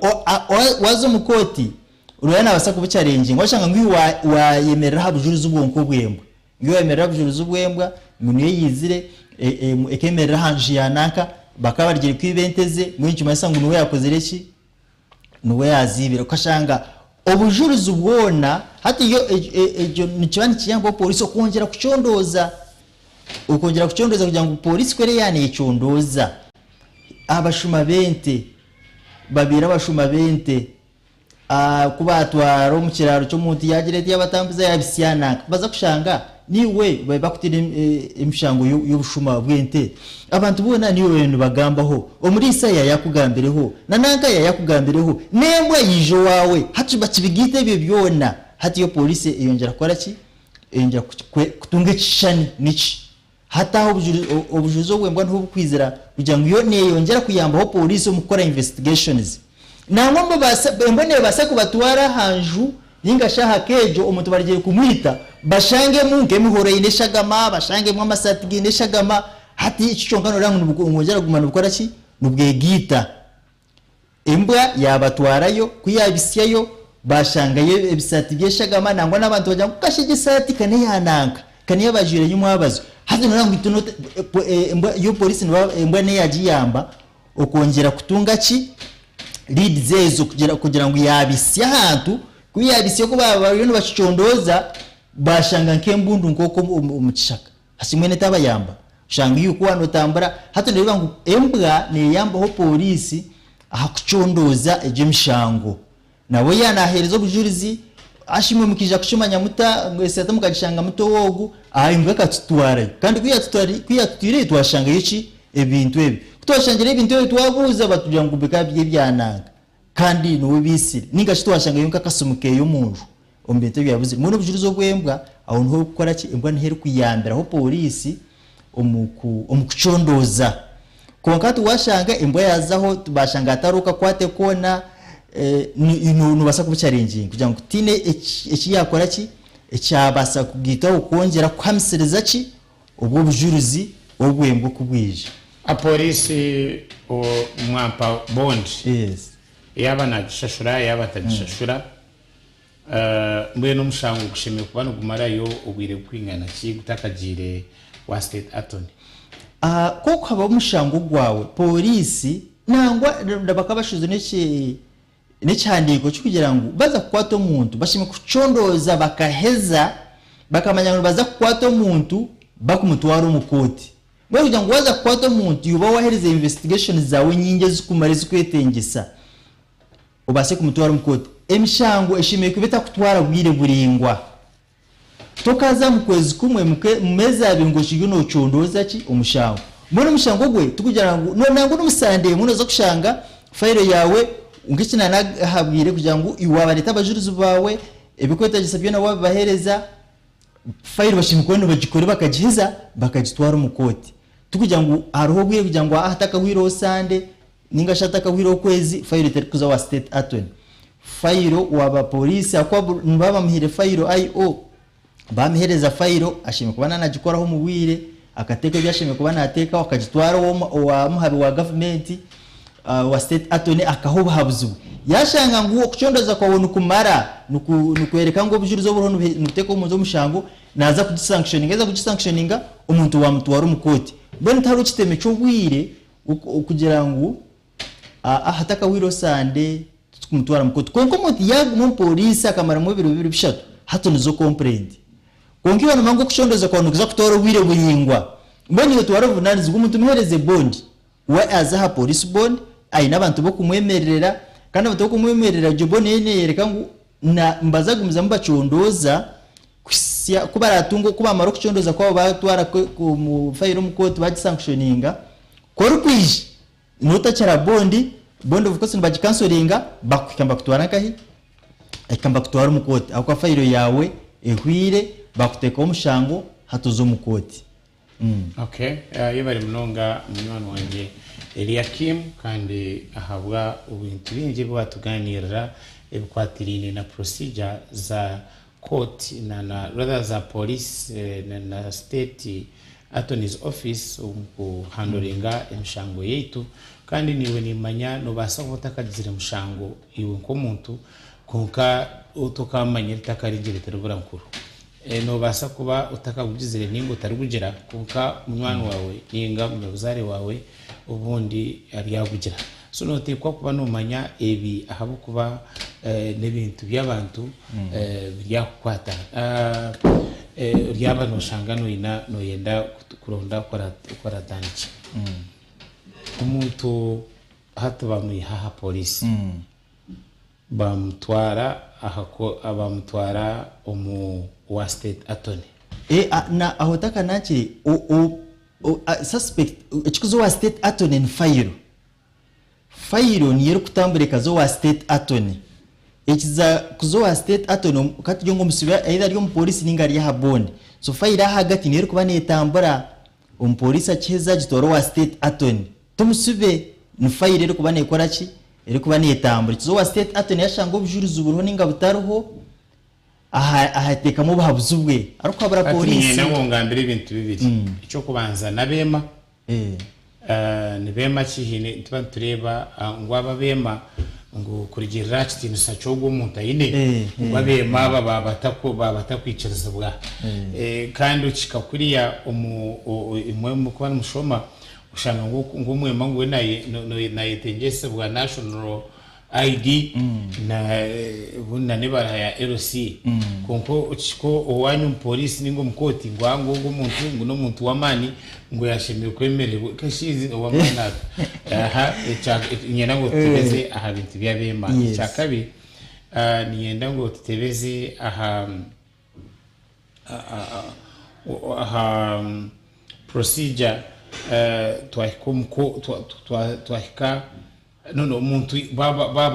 Speaker 2: waaza omu kooti rooya naabaasa kubucharenginga washanga ngu iwe waayemerera aha bujurizi bwonka obw'embwa ngu iwe waayemerera aha bujurizi bw'embwa ngu niyo yaizire ekemerera aha nju ya nanka bakaba barugire kwiba ente ze mbwenu nikimanyisa ngu niwe yaakozire ki? Niwe yaaziibire. Okashanga obujurizi bwona hati yo egyo nikiba nikiyambaho pooriisi okwongyera kucondooza. Okwongyera kucondooza kugira ngu pooriisi ku eri yaaba neecondooza abashuma b'ente, babaire abashuma b'ente, ku baatwara omu kiraaro ky'omuntu yaagira eti yaabatambuza yaabitsya nanka, baza kushanga niiwe babaire bakutaire emishango y'obushuma bw'ente. Abantu boona niiwe babaire nibagambaho. Omuriisa yaayakugambireho, na nanka yaayakugambireho, n'embwa yaija owaawe. Hati bakibigaita ebyo byona, hati yo pooriisi eyongyera kukora ki? Eyongyera kutunga ekishushani niki? Hati aho obujurizi obw'embwa niho bukwizira kugira ngu yo neyongyera kuyambaho pooriisi omu kukora investigations. Nangwa embwa nebaasa kubatwara aha nju ninga shi aha keejo omuntu barugire kumwita bashangemu nk'emihoro eine eshagama, bashangemu amasaati gaine eshagama, hati ekyo kyonka noreeba ngu nibwongyera kuguma nibukora ki? Nibwegaita. Embwa yaabatwarayo, ku yaabitsyayo, baashangayo ebisaati by'eshagama, nangwa n'abantu bagira ngu, Kasha egi esaati ka n'eya nanka, ka n'ei baajwaire nyomwabazo. Haza nooreeba ngu itwe embwa yo poriisi embwa niyo yaagiyamba okwongyera kutunga ki? Leads ezo kugira ngu yaabitsya ahantu, ku yaabitsya ku baaba bariyo nibakicondooza, baashanga nk'embundu nk'okwo omu kishaka. Hati mbwenu etabayamba? Oshanga iwe ku waanotambura, hati noreeba ngu embwa neeyambaho pooriisi aha kucondooza egyo emishango. Nawe yaaba naaheereza obujurizi, ashi imwe mukaija kukimanya muta ngu esente mukagishanga muta ow'ogu? Aha embwa ekatutwarayo. Kandi ku yaatutwireyo twashangayo ki? Ebintu ebi. Ku twashangireyo ebintu ebyo twabuuza batugira ngu bikaba biri ebya nanka kandi niwe obiitsire. Nainga shi twashangayo nk'akasimu keeye omu nju. Omu bintu ebyabuzire. Mbwenu obujulizi obw'embwa aho niho orikukora ki? Embwa niho erikuyambiraho pooriisi omu ku omu kucondooza. Kwonka hati waashanga embwa yaazaho baashanga hatariho kakwate koona, noobaasa kubucharenginga kugira ngu tihaine eki yaakora ki? Ekyabaasa kugaitwaho kwongyera kuhamisiriza ki? Obwo obujurizi obw'embwa oku bwija.
Speaker 1: A Pooriisi mwampa bond.
Speaker 2: Yes.
Speaker 1: Yaaba naagishashura yaaba atagishashura. Mbwenu omushango gushemereire kuba nigumarayo obwire bukwingana ki gutakagiire wa State Attorney?
Speaker 2: Ku habaho omushango gwawe, pooriisi nangwa bakaba bashohoize n'ekihandiiko kirikugira ngu baza kukwata omuntu bashemereire kucondooza bakaheza bakamanya ngu nibaza kukwata omuntu bakumutwara omu kooti. Mbwenu kugira ngu waaza kukwata omuntu iwe oba waaherize investigations zaawe nyingi ezirikumara ezirikwetengyesa. Obaase kumutwara omu kooti. Emishango eshemereire kuba etakutwara bwire buraingwa. Tokaza mu kwezi kumwe, mu meezi abiri ngu okiriyo nocondooza ki? Omushango. Mbwenu omushango gwe tikugira ngu nangwa n'omu sande emwe noza kushanga fayiro yaawe nk'eki nanahabwire kugira ngu iwe wabareeta abajurizi baawe, ebirikwetaagisa byona wabibaheereza, Fayiro bashemereire kuba nibagikora bakagiheza bakagitwara omu kooti. Tikugira ngu hariho obwire kugira ngu hatakahwireho sande ninga shi hatakahwireho okwezi fayiro etarikuza owa state attorney. Fayiro waaba poriisi ahakuba nibaba bamuhaire fayiro IO, bamuheereza fayiro ashemereire kuba naanagikoraho omu bwire akateekaho ebi ashemereire kuba naateekaho akagitwara owa muhabi wa gavumenti wa state attorney akaha obuhabuzi bwe. Yashanga ngu okucondooza kwawe nikumara, nikworeka ngu obujurizi oburiho nibuteeka omuntu omushango, naaza kugisanctioninga, yaaza kugisanctioninga omuntu waamutwara omu kooti. Mbwenu tihariho kiteme ky'obwire kugira ngu hatakahwireho sande titukumutwara omu kooti. Kwonka omuntu yaaguma omu pooriisi akamaramu ebiro bibiri bishatu, hati nizo complaint. Kwonka iwe noomanya ngu okucondooza kwawe nikuza kutwara obwire buraingwa, mbwenu iwe twara obuvunaanizibwa omuntu omuheereze bond. We aza aha police bond aine abantu b'okumwemererera kandi abantu b'okumwemererera egyo bond neyo neyoreka ngu nibaza kugumizamu nibacondooza kuhisya ku baratunge ku bamara okucondooza kwabo batwara fayiro omu kooti bagisanctioninga ku orikwija notakira bond, bond of course nibagicansoringa bakuhika nibakutwara nkahi? Bahika nibakutwara omu kooti ahabw'okuba fayiro yaawe ehwire bakuteekaho omushango hati oze omu kooti.
Speaker 1: Okay, yebare munonga munywani wangye Eliakim kandi ahabwa ebintu bingi ebi watuganirira ebikwatiraine na procedure za court na na rather za police na na state. Attorney's Office omu kuhandoringa emishango yaitu. Kandi naiwe nimanya nobaasa kuba otakagizire mushango iwe nk'omuntu kwonka tokamanya eitaka rigire tiribura nkuru. Nobaasa kuba otakagugizire ninga otarigugira kwonka munywani waawe ninga omunyabuzaare waawe obundi aryagugira. So noteekwa kuba nomanya ebi ahabw'okuba n'ebintu by'abantu biryakukwata. Oryaba noshanga noina noyenda kuronda oku oratandikye. Omuntu hati bamwiha aha pooriisi bamutwara aha bamutwara omu owa state attorney.
Speaker 2: Na aho otakanakire, suspect ekikuza owa state attorney ni fayiro. Fayiro niyo erikutambura ekaza owa state attorney. Ekiza kuza owa state attorney ka tugire ngu omusibe either ari omu police ninga ari aha bond. So fayiro ahagati niyo erikuba netambura, omupoliisi akiheza agitwara owa state attorney. Ti musibe, ni fayiro erikuba nekora ki? Erikuba netambura. Ekiza owa state attorney yashanga obujurizi buriho ninga butariho, aha ahateekamu obuhabuzi bwe arikuhabura
Speaker 1: Hati
Speaker 2: poliisi.
Speaker 1: niinyenda ngu ongambire ebintu bibiri. Eky'okubanza n'abeema. Nibeema ki? Haine nituba nitureeba ngu aba abeema ngu kurugiirira aha kitiinisa ky'ogwo omuntu aine, ngu abeema aba baaba batakwikirizibwa. Kandi okihika kuriya omu imwe mukuba nimushoma, oshanga ngu omwema ngu we nayetengyesibwa national ID na obundi na n'ebaraha ya LC kwonka okihika owanyu omu police ninga omu kooti ngu aa ngu ogu omuntu ngu n'omuntu w'amaani ngu yashemereire kwemererwa kashiizi ow'amaani ata aha ekya niinyenda ngu otutebeze aha bintu by'abeema ekyakabiri niinyenda ngu otutebeze aha aha procedure twahika omu twahika No no omuntu baaba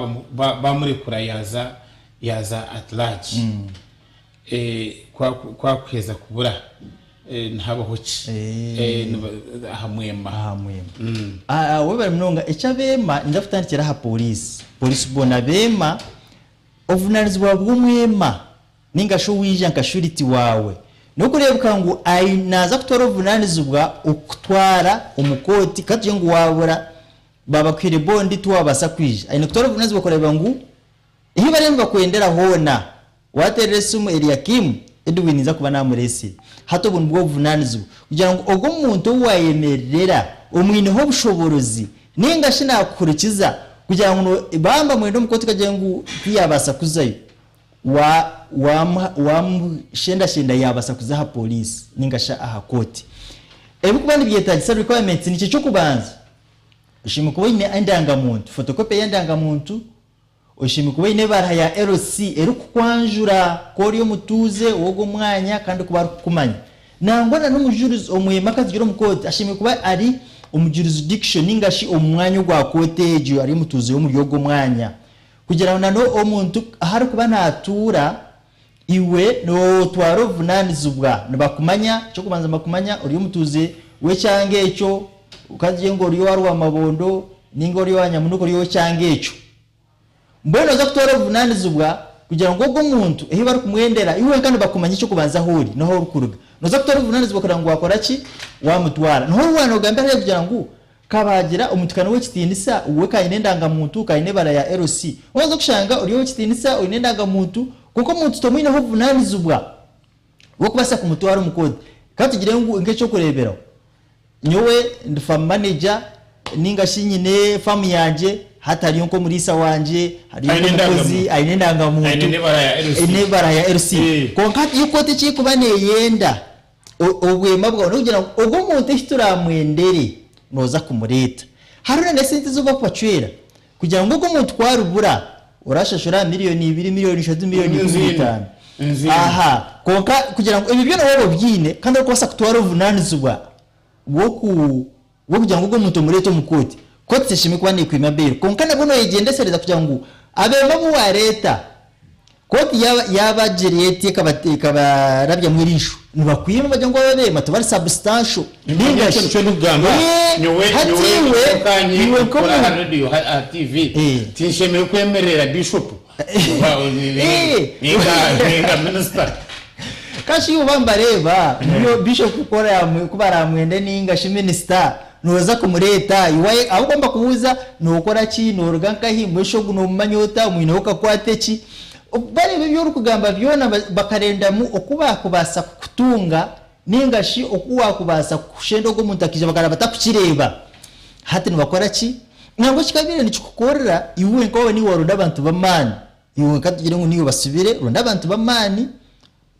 Speaker 1: bamurekura yaaza yaaza at large ku akuheza kubura nihabaho ki aha mwema?
Speaker 2: Aha mwema. Webare munonga. Eky'abeema ninza kutandikira aha pooriisi. Pooriisi boona abeema, obuvunanizibwa bw'omwema Ninga shi owaija nka shuriti waawe. N'okureebeka ngu naaza kutwara obuvunanizibwa okukutwara omu kooti ka tugire ngu waabura baabakuhaire bondi tiwabaasa kwija. Aine kutwara obuvunanizibwa kureeba ngu ahi bariyo nibakwendera hoona waateerera esimu Eliakim, Edwin ninza kuba naamureetsire. Hati obu nibwo obuvunanizibwa kugira ngu ogwo omuntu ou waayemererera omwineho obushoboorozi ninga shi naakuhurikiza kugira ngu baaba nibamwenda omu kooti okagira ngu tiyaabaasa kuzayo. Wa, wamuha, wamushendashenda yaabasa kuza aha pooriisi nainga shi aha kooti. Ebirikuba nibyetaagisa, requirements, nikyo eky'okubanza, oshemereire kuba oine endangamuntu, photocopy y'endangamuntu, oshemereire kuba oine ebaruha ya LC erikukwanjura ku ori omutuuze w'ogwo mwanya kandi ku barikukumanya. Nangwa na n'omujurizi omwema akategyera omu kooti ashemereire kuba ari omu jurisdiction nainga shi omu mwanya ogwa kooti egyo ari omutuuze w'omuri ogwo mwanya. Kugira ngu nana omuntu ahu arikuba natuura, iwe notwara obuvunanizibwa, nibakumanya, ekyokubanza nibakumanya ori omutuuze w'ekyanga ekyo, katugire ngu ori owa Rwamabondo ninga ori owa Nyamunuka ori ow'ekyanga ekyo. Mbwenu noza kutwara obuvunanizibwa kugira ngu ogwo omuntu ahu barikumwendera, iwe wenka nibakumanya ekyokubanza ahu ori n'ahu orikuruga. Noza kutwara obuvunanizibwa kureeba ngu wakora ki? Wamutwara. Niho waaba nogambira hariya kugira ngu Kabagira omuntu ka n'owekitiinisa we ka aine endangamuntu ka aine ebara ya LC. Waza kushanga ori owekitiinisa oine endangamuntu kwonka omuntu tomwineho obuvunanizibwa bw'okubaasa kumutwara omu kooti. Ka tugire ngu nk'ekyokureeberaho nyowe ndi farm manager ninga shi nyine farm yangye hati hariyo nk'omuriisa wangye hariyo
Speaker 1: Aine
Speaker 2: nk'omukozi
Speaker 1: endangamuntu.
Speaker 2: aine endangamuntu
Speaker 1: Aine n'ebara ya LC.
Speaker 2: aine ebara ya LC. Kwonka hati yo kooti eki erikuba neyenda Obwema bwawe n'okugira ngu ogwo omuntu eki turamwendere nooza kumureeta. Hariho na n'esente ezi barikubacwera kugira ngu ogwo omuntu ku aribura orashashura miriyoni ibiri, miriyoni ishatu, miriyoni ikumi na itaano. Aha, kwonka kugira ngu ebyo byona waaba obiine kandi orikubaasa kutwara obuvunaanizibwa bw'oku bw'okugira ngu ogwo omuntu omureete omu kooti, kooti teshemereire kuba neekwima beero. Kwonka nabwo nooyegyendesereza kugira ngu abeema abu waareeta, kooti yaaba yaabagira eti ekabarabyamu eriisho, nibakwima bagira ngu abo abeema tibari substantial.
Speaker 1: Nimanya
Speaker 2: Ninga
Speaker 1: ekyo
Speaker 2: shi
Speaker 1: nikyo ndikugamba.
Speaker 2: Ee,
Speaker 1: Nyowe
Speaker 2: hati
Speaker 1: nyowe
Speaker 2: iwe,
Speaker 1: nkanye
Speaker 2: iwe
Speaker 1: nkora aha
Speaker 2: nk'omuntu.
Speaker 1: radio aha TV
Speaker 2: Ee.
Speaker 1: tinshemereire kwemerera bishop
Speaker 2: Ee.
Speaker 1: ninga ninga minisita.
Speaker 2: Kashi oba nibareeba nyowe bishop ku ku baramwende ninga shi minisita nooza kumureeta iwe ahabw'okuba nibakubuuza nookora ki, nooruga nkahi, mbwenu shi ogu noomumanya ota, omwineho kakwate ki? Bareeba ebi orikugamba byona bakarendamu oku baakubaasa kukutunga ninga shi oku waakubaasa kushenda ogwo muntu akaija bakaraba batakukireeba. Hati nibakora ki? Nangwa ekikabaire nikikukorera iwe wenka waaba niiwe waaronda abantu b'amaani, iwe ka tugire ngu niiwe basibire, ronda abantu b'amaani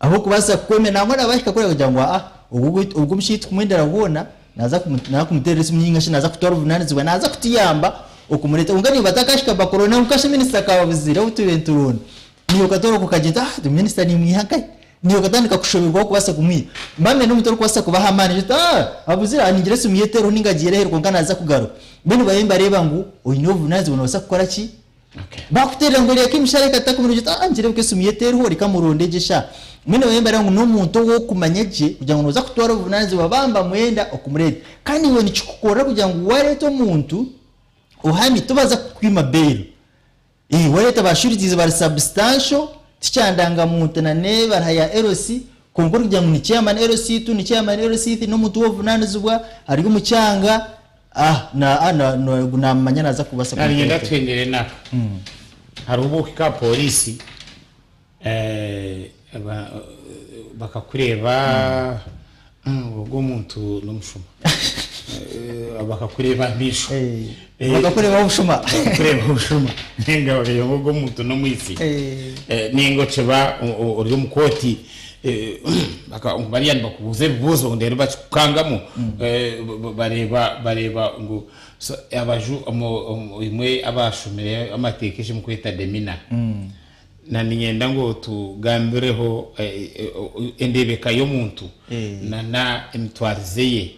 Speaker 2: ab'okubaasa kukwemera. Nangwa na baahika kuriya bakagira ngu aa ogu ogu omushaija titukumwendera hoona, naaza naaza kumuteerera esimu nainga shi naaza kutwara obuvunaanizibwa, naaza kutuyamba okumureeta. Kwonka niiwe batakahika bakuronda ngu kashi minisita akaba abuzire ou tubaire nituronda. Niiwe okatoora okagira oti ah minisita nimwiha nkahi? Niiwe okatandika kushoberwa ahu okubaasa kumwiha. Mbambe n'omuntu orikubaasa kubaha amaani oti ah abuzire ah ningira esimu ye teriho ninga agiire aheeru kwonka naaza kugaruka. Mbwenu babaire nibareeba ngu oine obuvunaanizibwa noobaasa kukora ki? Bakuterera ngu reka emishara reka tutakumurondera oti ah nikireebeka esimu ye teriho reka muronde gye sha. Mbwenu babaire nibareeba ngu n'omuntu ou okumanya gye kugira ngu nooza kutwara obuvunanizibwa baba nibamwenda okumureeta. Kandi iwe nikikukorera kugira ngu wareeta omuntu ohami tibaza kukwima bail. Wareeta ba sureties bari substantial tikyandanga muntu na n'ebaraha ya LC kwonka orikugira ngu ni chairman LC tu ni chairman LC thi n'omuntu w'obuvunanizibwa ari omu kyanga ah na ah na na ogu namumanya naza kubasa
Speaker 1: Narinyenda kumuteetera. tuhendere naka. Hariho obu ohika aha polisi bakakureeba ogu omuntu n'omushuma. Bakakureeba aha maisho.
Speaker 2: Bakakureebaho obushuma.
Speaker 1: Bakakureebaho obushuma. Ninga bakagira ngu ogu omuntu n'omwitsi. Ninga okiba ori omu kooti bariya nibakubuuza ebibuuzo reero bakikukangamu bareeba bareeba ngu abaju imwe abashomire amateeka eki murikweta demeanour. Na niinyenda ngu otugambireho endeebeka y'omuntu nana emitwarize ye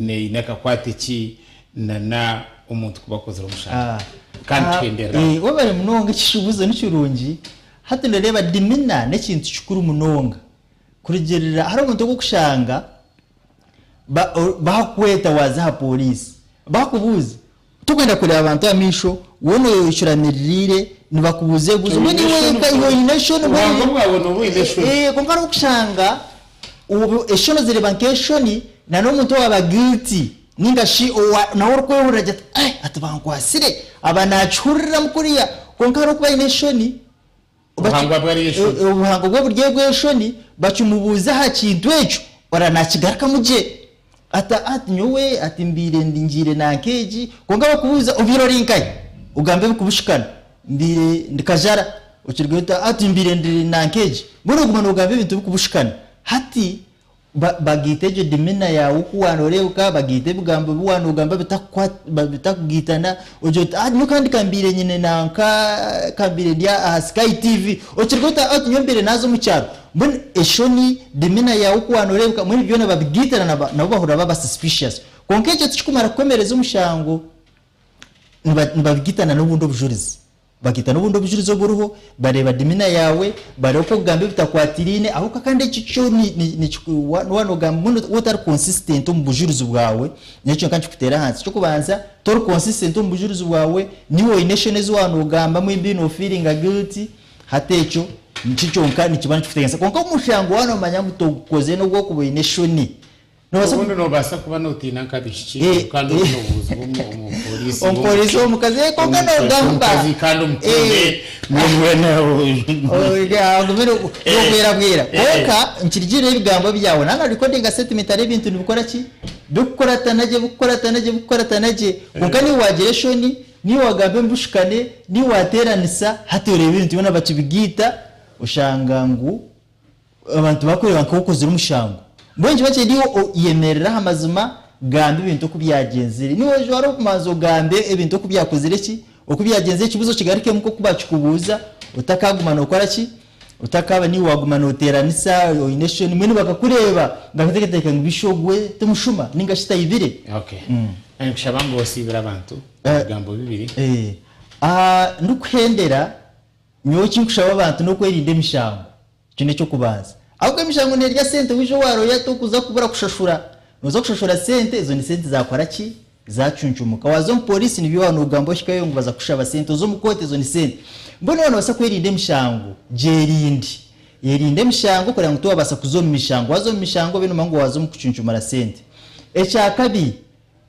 Speaker 1: neine akakwate ki nana omuntu kuba akozire omushango. Kandi tuhenderere aho.
Speaker 2: Webare munonga eki kibuuzo nikirungi. Hati noreeba demeanour n'ekintu kikuru munonga. Kurugiirira hariho omuntu ou orikushanga bakukweta waaza aha pooriisi bakubuuza Tokwenda kureeba abantu aha maisho, weena oyecuramiriire nibakubuuza ebibuuzo mbwenu iwe wenka iwe oine eshoni
Speaker 1: mbwenu Obuhangwa bwawe nooba oine eshoni.
Speaker 2: Eh, kwonka hariho okushanga obu eshoni ozireeba nk'eshoni na n'omuntu owaaba guilty ninga shi owa nawe orikwehurira agira ati eh ati bankwatsire aba naakihuriramu kuriya kwonka hariho okuba aine eshoni
Speaker 1: Obuhangwa bwe ari eshoni.
Speaker 2: Obuhangwa bwe buri obw'eshoni, bakimubuuza aha kintu ekyo, ora nakigarukamu gye. Ati, ati nyowe ati mbaire ndi ngiire nanka egi, kwonka bakubuuza obaire ori nkahi? Ogambe ebikubushukana. Mbaire ndi Kajara, okirugayo oti ati mbaire ndi nanka egi. Mbwenu oguma nogamba ebintu ebikubushukana. Hati Bagaita egyo demeanour yaawe oku waanoreebeka, bagaita ebigambo bi waanogamba bitakugaitana, ogira oti ah nyowe kandi ka mbaire nyine nanka, ka mbaire ndi aha Sky TV, okiriga oti ah nyowe mbaire naaza omu kyaro. Mbwenu eshoni, demeanour yaawe oku waanoreebeka, mbwenu byona babigaitana nabo bahurira baaba suspicious. Kwonka ekyo tikikumara kukwemereza omushango, nibabigitana n'obundi obujurizi. Bakaita n'obundi obujurizi oburiho, bareeba demeanour yaawe, bareeba oku orikugamba ebitakwatiraine, ahabw'okuba kandi ekyo kyo waaba nogamba mbwenu waaba otari consistent omu bujurizi bwawe, nikyo kyonka nikikuteera ahansi. Eky'okubanza, tori consistent omu bujurizi bwawe, niiwe oine eshoni ezi waaba nogambamu embi nofiiringa guilty, hati ekyo nikyo kyonka nikiba nikikuteganisa. Kwonka omushango waaba nomanya ngu togukozire n'obu orikuba oine eshoni,
Speaker 1: Noobaasa Obundi noobaasa kuba nootiina nk'abaishiki kandi obu noobuuzibwa omupooriisi
Speaker 2: Omupooriisi w'omukazi eh, kwonka noogamba
Speaker 1: omukazi kandi omukunde mbwenu weena
Speaker 2: agumire nobwerabwera kwonka nikirugirira ebigambo byawe naaba na recordinga statement hariho ebintu nibikora ki bikukuratana gye bikukuratana gye bikukuratana gye kwonka niiwe waagira eshoni niiwe waagamba embushukane niiwe waateeranisa hati oreeba ebintu byona bakibigaita oshanga ngu Abantu bakureeba nk'okozire omushango. Mbwenu nikiba kiri iwe oyemerere aha mazima, gamba ebintu oku byagyenzire. Niiwe ojware okumanza ogambe ebintu oku byakozire ki, oku byagyenzire, ekibuuzo okigarukemu nk'oku baakikubuuza, otakaaguma nookora ki, otakaaba niiwe waaguma nooteeranisa oine eshoni. Mbwenu bakakureeba bakateekateeka ngu bisha ogwe ti mushuma nainga shi taibire.
Speaker 1: Okay. Nikushaba ngu osiibire abantu ebigambo bibiri.
Speaker 2: Ndikuhendera, nyowe eki nkushaba abantu n'okwerinda emishango. Ekyo n'eky'okubanza. Ahabw'okuba emishango neerya sente, waija owa rooya torikuza kubura kushashura. Nooza kushashura sente, ezo ni sente zaakora ki? Zaacuncumuka. Waaza omu pooriisi nibyo waaba noogamba ohikayo ngu baza kukushaba sente, oze omu kooti ezo ni sente. Mbwenu waaba noobaasa kwerinda emishango, gyerinde. Yerinde emishango kureba ngu tiwabaasa kuza omu mishango. Waaza omu mishango obe nomanya ngu waaza omu kucuncumura sente. Ekyakabi,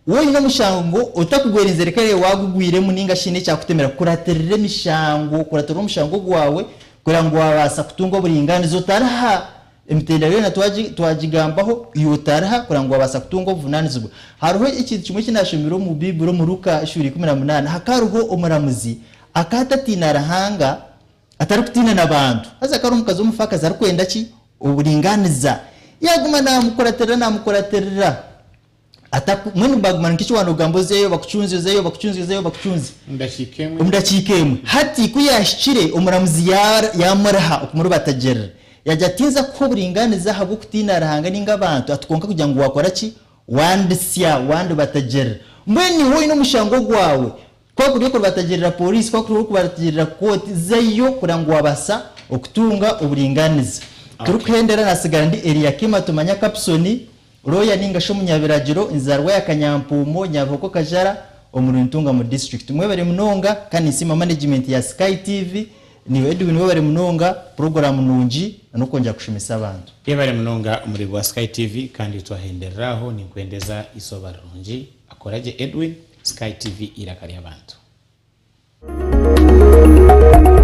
Speaker 2: waaba oine omushango otakugwerinze reka reeba waagugwiremu ninga shi haine ekyakutemera, kuratirira emishango, kuratirira omushango gwawe kureba ngu waabaasa kutunga oburingaaniza otariha Emitendera yoona twagigambaho, iwe otariha kureba ngu wabaasa kutunga obuvunanizibwa. Hariho ekintu kimwe eki nashomire omu Baiburi omu Luka eshuura 18, hakaba hariho omuramuzi akaba atatiina Ruhanga, atarikutiina na bantu. Haza akaba ari omukazi w'omufaakazi arikwenda ki? Oburinganiza. Yaguma namukuratirira namukuratirira. Ataku, mbwenu baguma nk'eki waaba nogamba ozeyo bakucunze ozeyo bakucunze ozeyo bakucunze.
Speaker 1: Omu dakiika emwe.
Speaker 2: Omu dakiika emwe. Hati ku yaahikire, omuramuzi yaamuriha okumuribatagirira. Yaagira ati, Tinza kukuha oburingaaniza ahabw'okutiina Ruhanga nainga abantu, ati kwonka kugira ngu waakora ki? Wanditsya, wandibatagirira. Mbwenu iwe oine omushango gwawe, ku kuri okuribatagirira pooriisi, ku kuri okuribatagirira kooti, zayo kureba ngu waabaasa okutunga oburingaaniza. Turikuhendera naatsigara ndi Eliakima Tumanya Kapsoni, Looya ninga shi omunyabiragiro, nzaarwa ya Kanyampuumo, Nyabihoko Kajara, omuri Ntungamo District. Mwebare munonga kandi ninsiima management ya Sky TV, Niiwe Edwin webare munonga, puroguraamu nungi na n'okwongyera kushomesa abantu.
Speaker 1: Yebare munonga omureebi wa Sky TV kandi twahenderera aho ninkwendeza eizooba rirungi. Akoragye Edwin, Sky TV eiraka ry'abantu.